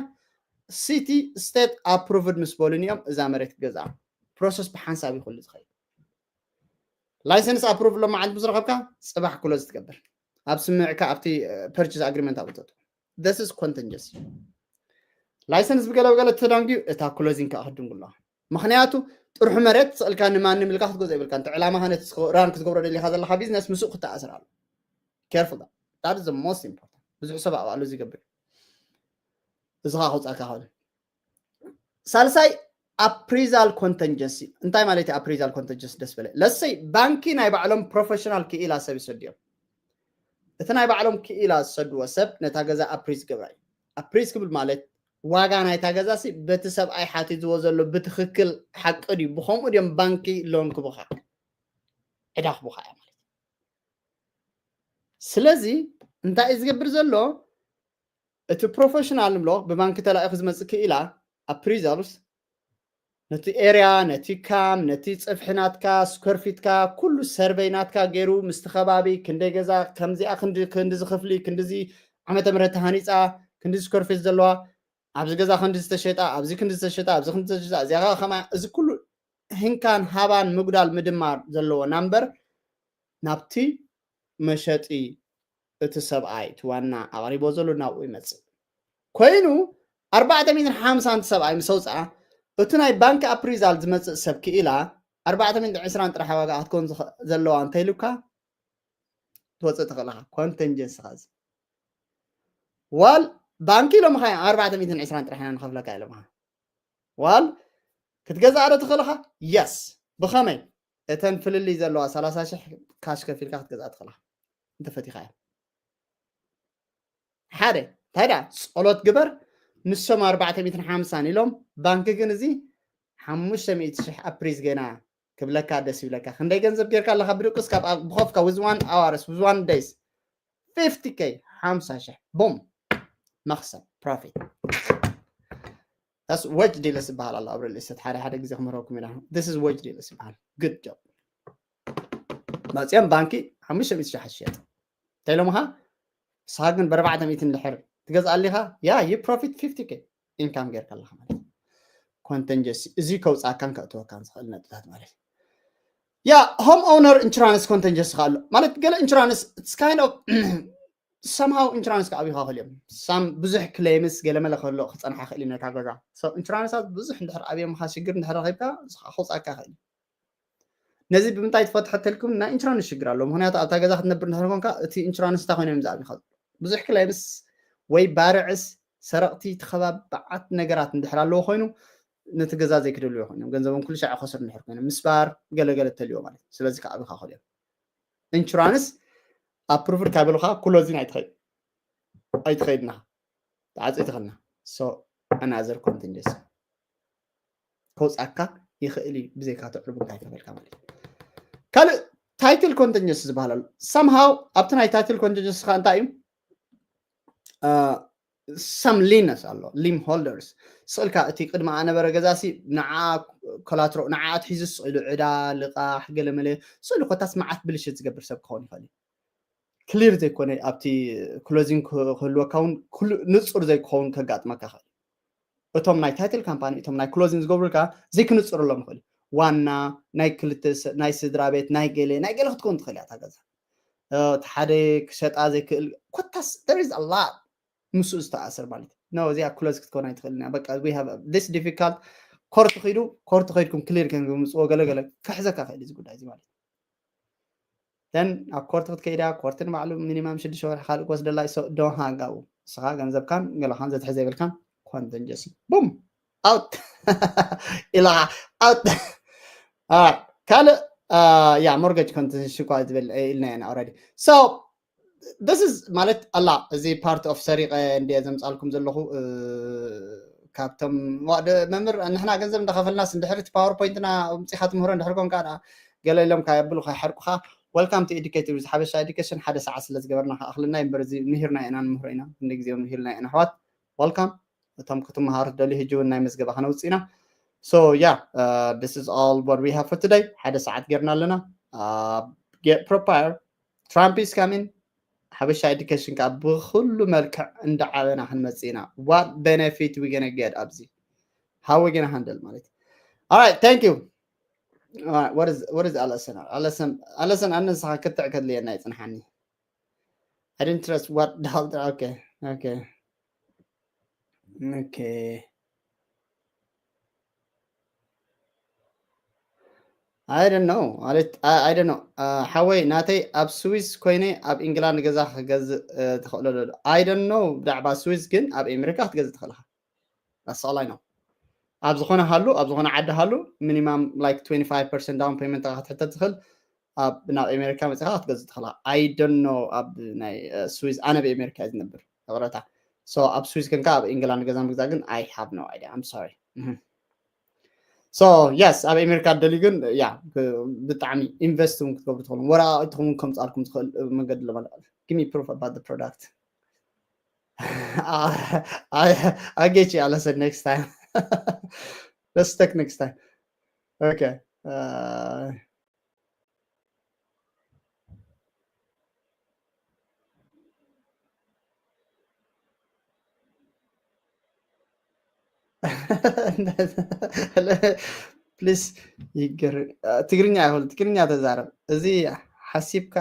ሲቲ ስቴት ኣፕሩቭድ ምስ በሉኒ እዮም እዛ መሬት ክገዝኣ። ፕሮሰስ ብሓንሳብ ይኽእሉ ዝኸይድ ላይሰንስ ኣፕሩቭ ሎመዓልቲ ምስ ረኸብካ ፅባሕ ክሎዝ ትገብር ኣብ ስምዕካ ኣብቲ ፐርቸስ ኣግሪመንት ኣብተቱ this is contingency። ላይሰንስ ብገለ ብገለ ተዳንግዩ እታ ክሎዚንግ ከዓ ክድንጉላ። ምክንያቱ ጥርሑ መሬት ስቕልካ ንማንም ኢልካ ክትገዝኦ ይብልካ። እንተ ዕላማኻ ነቲ ራን ክትገብሮ ደሊኻ ዘለካ ቢዝነስ ምስኡ ክተኣስር ኣሎ። Careful, that is the most important። ብዙሕ ሰብ ኣብኣሉ ዝገብር እዚ ከዓ ክውፃእካ ክእል። ሳልሳይ ኣፕሪዛል ኮንተንጀንሲ። እንታይ ማለት እዩ ኣፕሪዛል ኮንተንጀንሲ? ደስ በለ ለሰይ ባንኪ ናይ ባዕሎም ፕሮፌሽናል ክኢላ ሰብ ይሰድዮም። እቲ ናይ ባዕሎም ክኢላ ዝሰድዎ ሰብ ነታ ገዛ ኣፕሪዝ ገብራ እዩ። ኣፕሪዝ ክብል ማለት ዋጋ ናይታ ገዛ ሲ በቲ ሰብኣይ ሓቲትዎ ዘሎ ብትክክል ሓቂ ድዩ? ብከምኡ ድዮም ባንኪ ሎን ክቡካ ዕዳ ክቡካ እያ ማለት። ስለዚ እንታይ እዩ ዝገብር ዘሎ? እቲ ፕሮፌሽናል ንብሎ ብባንኪ ተላኢኹ ዝመፅእ ክኢላ ኣፕሪዛልስ ነቲ ኤርያ፣ ነቲ ካም፣ ነቲ ፅፍሒ ናትካ፣ ስኮርፊትካ፣ ኩሉ ሰርቨይ ናትካ ገይሩ ምስቲ ከባቢ ክንደይ ገዛ ከምዚኣ ክንዲ ክንዲ ዝኽፍሊ ክንዲዚ ዓመተ ምህረት ተሃኒፃ ክንዲ ስኮርፊት ዘለዋ ኣብዚ ገዛ ክንዲ ዝተሸጣ ኣብዚ ክንዲ ዝተሸጣ ኣብዚ ክንዲ ዝተሸጣ እዚኣ ከ ከማ እዚ ኩሉ ህንካን ሃባን ምጉዳል ምድማር ዘለዎ ናምበር ናብቲ መሸጢ እቲ ሰብኣይ እቲ ዋና ኣቕሪቦ ዘሎ ናብኡ ይመፅእ ኮይኑ ኣርባዕተ ሚእትን ሓምሳን እቲ ሰብኣይ ምስ ኣውፅኣ እቲ ናይ ባንክ ኣፕሪዛል ዝመፅእ ሰብ ክኢላ ኣርባዕተ ሚእትን ዕስራን ጥራሕ ዋጋ ክትከውን ዘለዋ እንተኢሉካ ትወፅእ ትኽእልኻ ኮንተንጀንሲ ኻዚ ዋል ባንክ ኢሎምኻ እዮም ኣርባዕተ ሚእትን ዕስራን ጥራሕ ኢና ንኸፍለካ ኢሎምኻ ዋል ክትገዝኣ ዶ ትኽእልኻ የስ ብኸመይ እተን ፍልልይ ዘለዋ ሰላሳ ሽሕ ካሽ ከፊልካ ክትገዝኣ ትኽእልኻ እንተፈቲኻ እያ ሓደ እንታይ ደኣ ጸሎት ግበር ንሶም ኣርባዕተ ሚእትን ሓምሳን ኢሎም ባንኪ ግን እዚ ሓሙሽተ ሚእቲ ሽሕ ኣፕሪዝ ገና ክብለካ ደስ ይብለካ ክንደይ ገንዘብ ጌርካ ኣለካ ብድቁስ ካብ ብኸፍካ with one hours with one days fifty K ሓምሳ ሽሕ ቦም መኽሰብ ፕሮፊት ስ ወጅ ዲልስ ይበሃል ኣሎ ኣብ ሪል ስቴት ሓደ ሓደ ግዜ ክምህረኩም ኢና this is ወጅ ዲልስ ይበሃል good job መፅኦም ባንኪ ሓሙሽተ ሚእቲ ሽሕ ትሸጥ እንታይ ኢሎምኻ ንስኻ ግን ብኣርባዕተ ሚእቲ እንድሕር ትገዝእ ኣሊኻ ያ you profit fifty K income ጌርካ ኣለኻ ማለት ኮንተንጀንሲ እዚ ከውፃእካን ከእትወካን ዝኽእል ነጥብታት ማለት ያ home owner insurance contingency ከ ኣሎ ማለት ገለ insurance it's kind of somehow insurance ከ ኣብኻ ክእል እዮም ሳም ብዙሕ ክሌምስ ገለመለ ከሎ ክፀንሓ ክእል እዩ ነታ ገዛ insurance ት ብዙሕ እንድሕር ኣብዮምካ ሽግር እንድሕር ረኺብካ ከውፃእካ ክእል ነዚ ብምንታይ ትፈትሖ ተልኩም ናይ insurance ሽግር ኣሎ ምክንያቱ ኣብታ ገዛ ክትነብር እንድሕር ኮንካ እቲ insurance እንታይ ኮይኖም ዝኣብኻ ብዙሕ ክሌምስ ወይ ባርዕስ ሰረቕቲ ተኸባባዓት ነገራት እንድሕር ኣለዎ ኮይኑ ነቲ ገዛ ዘይክደልዎ ኮይኖም ገንዘቦም ኩሉ ሻዕ ከስር እንድሕር ኮይኖም ምስባር ገለገለ ተልዎ ማለት ስለዚ ከዓብኻ ክእል እዮም insurance approved ካብ በልኻ ክሎዚን ኣይትኸይድ ኣይትኸይድና ተዓፂ ትኽልና so another contingency ከውፃካ ይኽእል እዩ ብዘይካ ተዕርቡ እንታይ ተበልካ ማለት ካልእ title contingency ዝበሃል ኣሎ somehow ኣብቲ ናይ title contingency ካ እንታይ እዩ some leanness ኣሎ። Lien holders ስእልካ እቲ ቅድሚ ኣነበረ ገዛሲ ንዓ ኮላትሮ ንዓ ኣትሒዙ ስእሉ ዕዳ ልቃሕ ገለመለ ስእሉ ኮታስ መዓት ብልሽት ዝገብር ሰብ ክኸውን ይኽእል እዩ። ክሊር ዘይኮነ ኣብቲ ክሎዚንግ ክህልወካ እውን ንፁር ዘይክኸውን ከጋጥመካ ይኽእል። እቶም ናይ ታይትል ካምፓኒ እቶም ናይ ክሎዚንግ ዝገብሩልካ ዘይክንፅርሎም ይኽእል። ዋና ናይ ክልተ ናይ ስድራ ቤት ናይ ገለ ናይ ገለ ክትከውን ትኽእል እያ እታ ገዛ። እቲ ሓደ ክሸጣ ዘይክእል ኮታስ there is a lot ምስኡ ዝተኣሰር ማለት ነው። እዚኣ ክሎዝ ክትከውን ኣይትኽእል እያ። በቃ this difficult ኮርት ኺዱ ኮርት ኸይድኩም ክሊር ከምፅዎ ገለገለ ክሕዘካ ክእል እዚ ጉዳይ እዚ ማለት then ኣብ ኮርት ክትከይዳ ኮርት ንባዕሉ ሚኒማም ሽዱሽተ ወርሒ ካልእ ክወስደላ ይሰ ዶ ሃጋው ንስኻ ገንዘብካን ገለኻን ዘትሕዘ የብልካን ኮንተንጀሲ ቡም ኣውት ኢላ ኣውት ካልእ ያ ሞርገጅ ኮንተንጀሲ እኳ ዝብል ኢልና ኢና ኦረዲ so this is ማለት ኣላ እዚ ፓርት ኦፍ ሰሪቀ እንደ ዘምፃልኩም ዘለኹ ካብቶም መምህር ንሕና ገንዘብ እንዳኸፈልናስ እንድሕር እቲ ፓወርፖይንትና ምፂኻ ትምህሮ እንድሕር ኮንካ ገለ ኢሎም ካየብሉ ካይሓርቁኻ welcome to educative ሓበሻ ኤዱኬሽን ሓደ ሰዓት ስለ ዝገበርና ክኣኽልና እምበር እዚ ምሂርና ኢና ንምህሮ ኢና ክንደ ግዜ ምሂርና ኢና ኣሕዋት welcome እቶም ክትመሃሩ ትደልዩ ሕጂ እውን ናይ መዝገባ ከነውፅእ ኢና so yeah uh, this is all what we have for today ሓደ ሰዓት ጌርና ኣለና uh, get prepared Trump is coming ሓበሻ ኤዱኬሽን ከዓ ብኩሉ መልክዕ እንዳዓበና ክንመፅእ ኢና what benefit we gonna get ኣብዚ how we gonna handle ማለት alright thank you Alright, what is what is Alison? Alison Alison ኣነ ንስኻ ክትዕ ከድልየና ይፅንሓኒ I didn't trust what the hell okay okay okay I don't know ማለት I don't know ሓወይ ናተይ ኣብ ስዊስ ኮይነ ኣብ ኢንግላንድ ገዛ ክገዝእ ተኽእሎ ዶ I don't know ብዛዕባ ስዊስ ግን ኣብ ኤሜሪካ ክትገዝእ ትኽእልኻ that's all I know ኣብ ዝኾነ ሃሉ ኣብ ዝኾነ ዓዲ ሃሉ minimum like twenty-five percent down payment ክትሕተት ትኽእል ኣብ ናብ ኤሜሪካ መፅኻ ክትገዝእ ትኽእልኻ I don't know ኣብ ናይ ስዊዝ ኣነ ኣብ ኤሜሪካ እዩ ዝነብር ይቕረታ so ኣብ ስዊዝ ከንካ ኣብ ኢንግላንድ ገዛ ምግዛእ ግን I have no idea I'm sorry so yes ኣብ ኤሜሪካ ደልዩ ግን ያ ብጣዕሚ ኢንቨስት እውን ክትገብሩ ትኽእሉ ወረቃቅቲ ትኹም ከምፃልኩም ዝኽእል መንገዲ ኣሎ give me proof about the product I, I get you, Alison, next time. Let's talk next time. Okay. Uh, please ይገር ትግርኛ ይሁን ትግርኛ ተዛረብ እዚ ሓሲብካ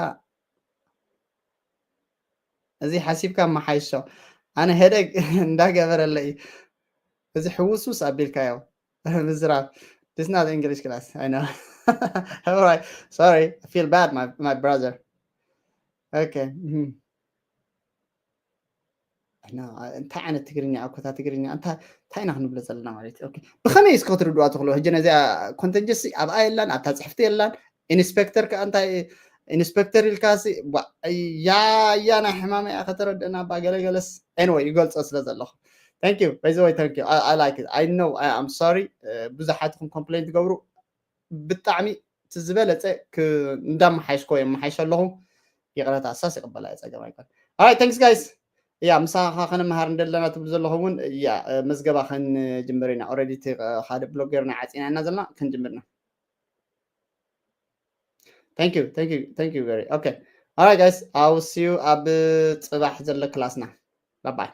እዚ ሓሲብካ መሓይሾ ኣነ ሄደግ እንዳገበረለ እዩ እዚ ሕውሱስ ኣቢልካዮ ምዝራብ this not English class I know all right sorry I feel bad my my brother okay እንታይ ዓይነት ትግርኛ እኮታ ትግርኛ እንታይ ኢና ክንብሎ ዘለና ማለት እዩ ብኸመይ እስከ ክትርድዋ ትኽእሉ ሕጂ ነዚኣ ኮንተንጀሲ ኣብኣ የላን ኣብታ ፅሕፍቲ የላን ኢንስፔክተር ከዓ እንታይ ኢንስፔክተር ኢልካ ያ ያ ናይ ሕማመ እያ ከተረድእና ባ ገለገለስ anyway ይገልፆ ስለ ዘለኹ thank you by the way thank you I, I like it I know I am sorry ብዙሓትኩም ኮምፕሌን ትገብሩ ብጣዕሚ እቲ ዝበለፀ እንዳመሓይሽኮ የመሓይሽ ኣለኹ ይቕረታ ሳስ ይቕበላ ፀገም ኣይኮን alright thanks guys እያ ምሳኻ ከነመሃር እንደለና ትብሉ ዘለኹም እውን እያ መዝገባ ከንጅምር ኢና already ሓደ ብሎግ ገርና ዓፂና ኢና ዘለና ክንጅምርና thank you thank you thank you very okay alright guys I will see you ኣብ ፅባሕ ዘሎ ክላስና bye bye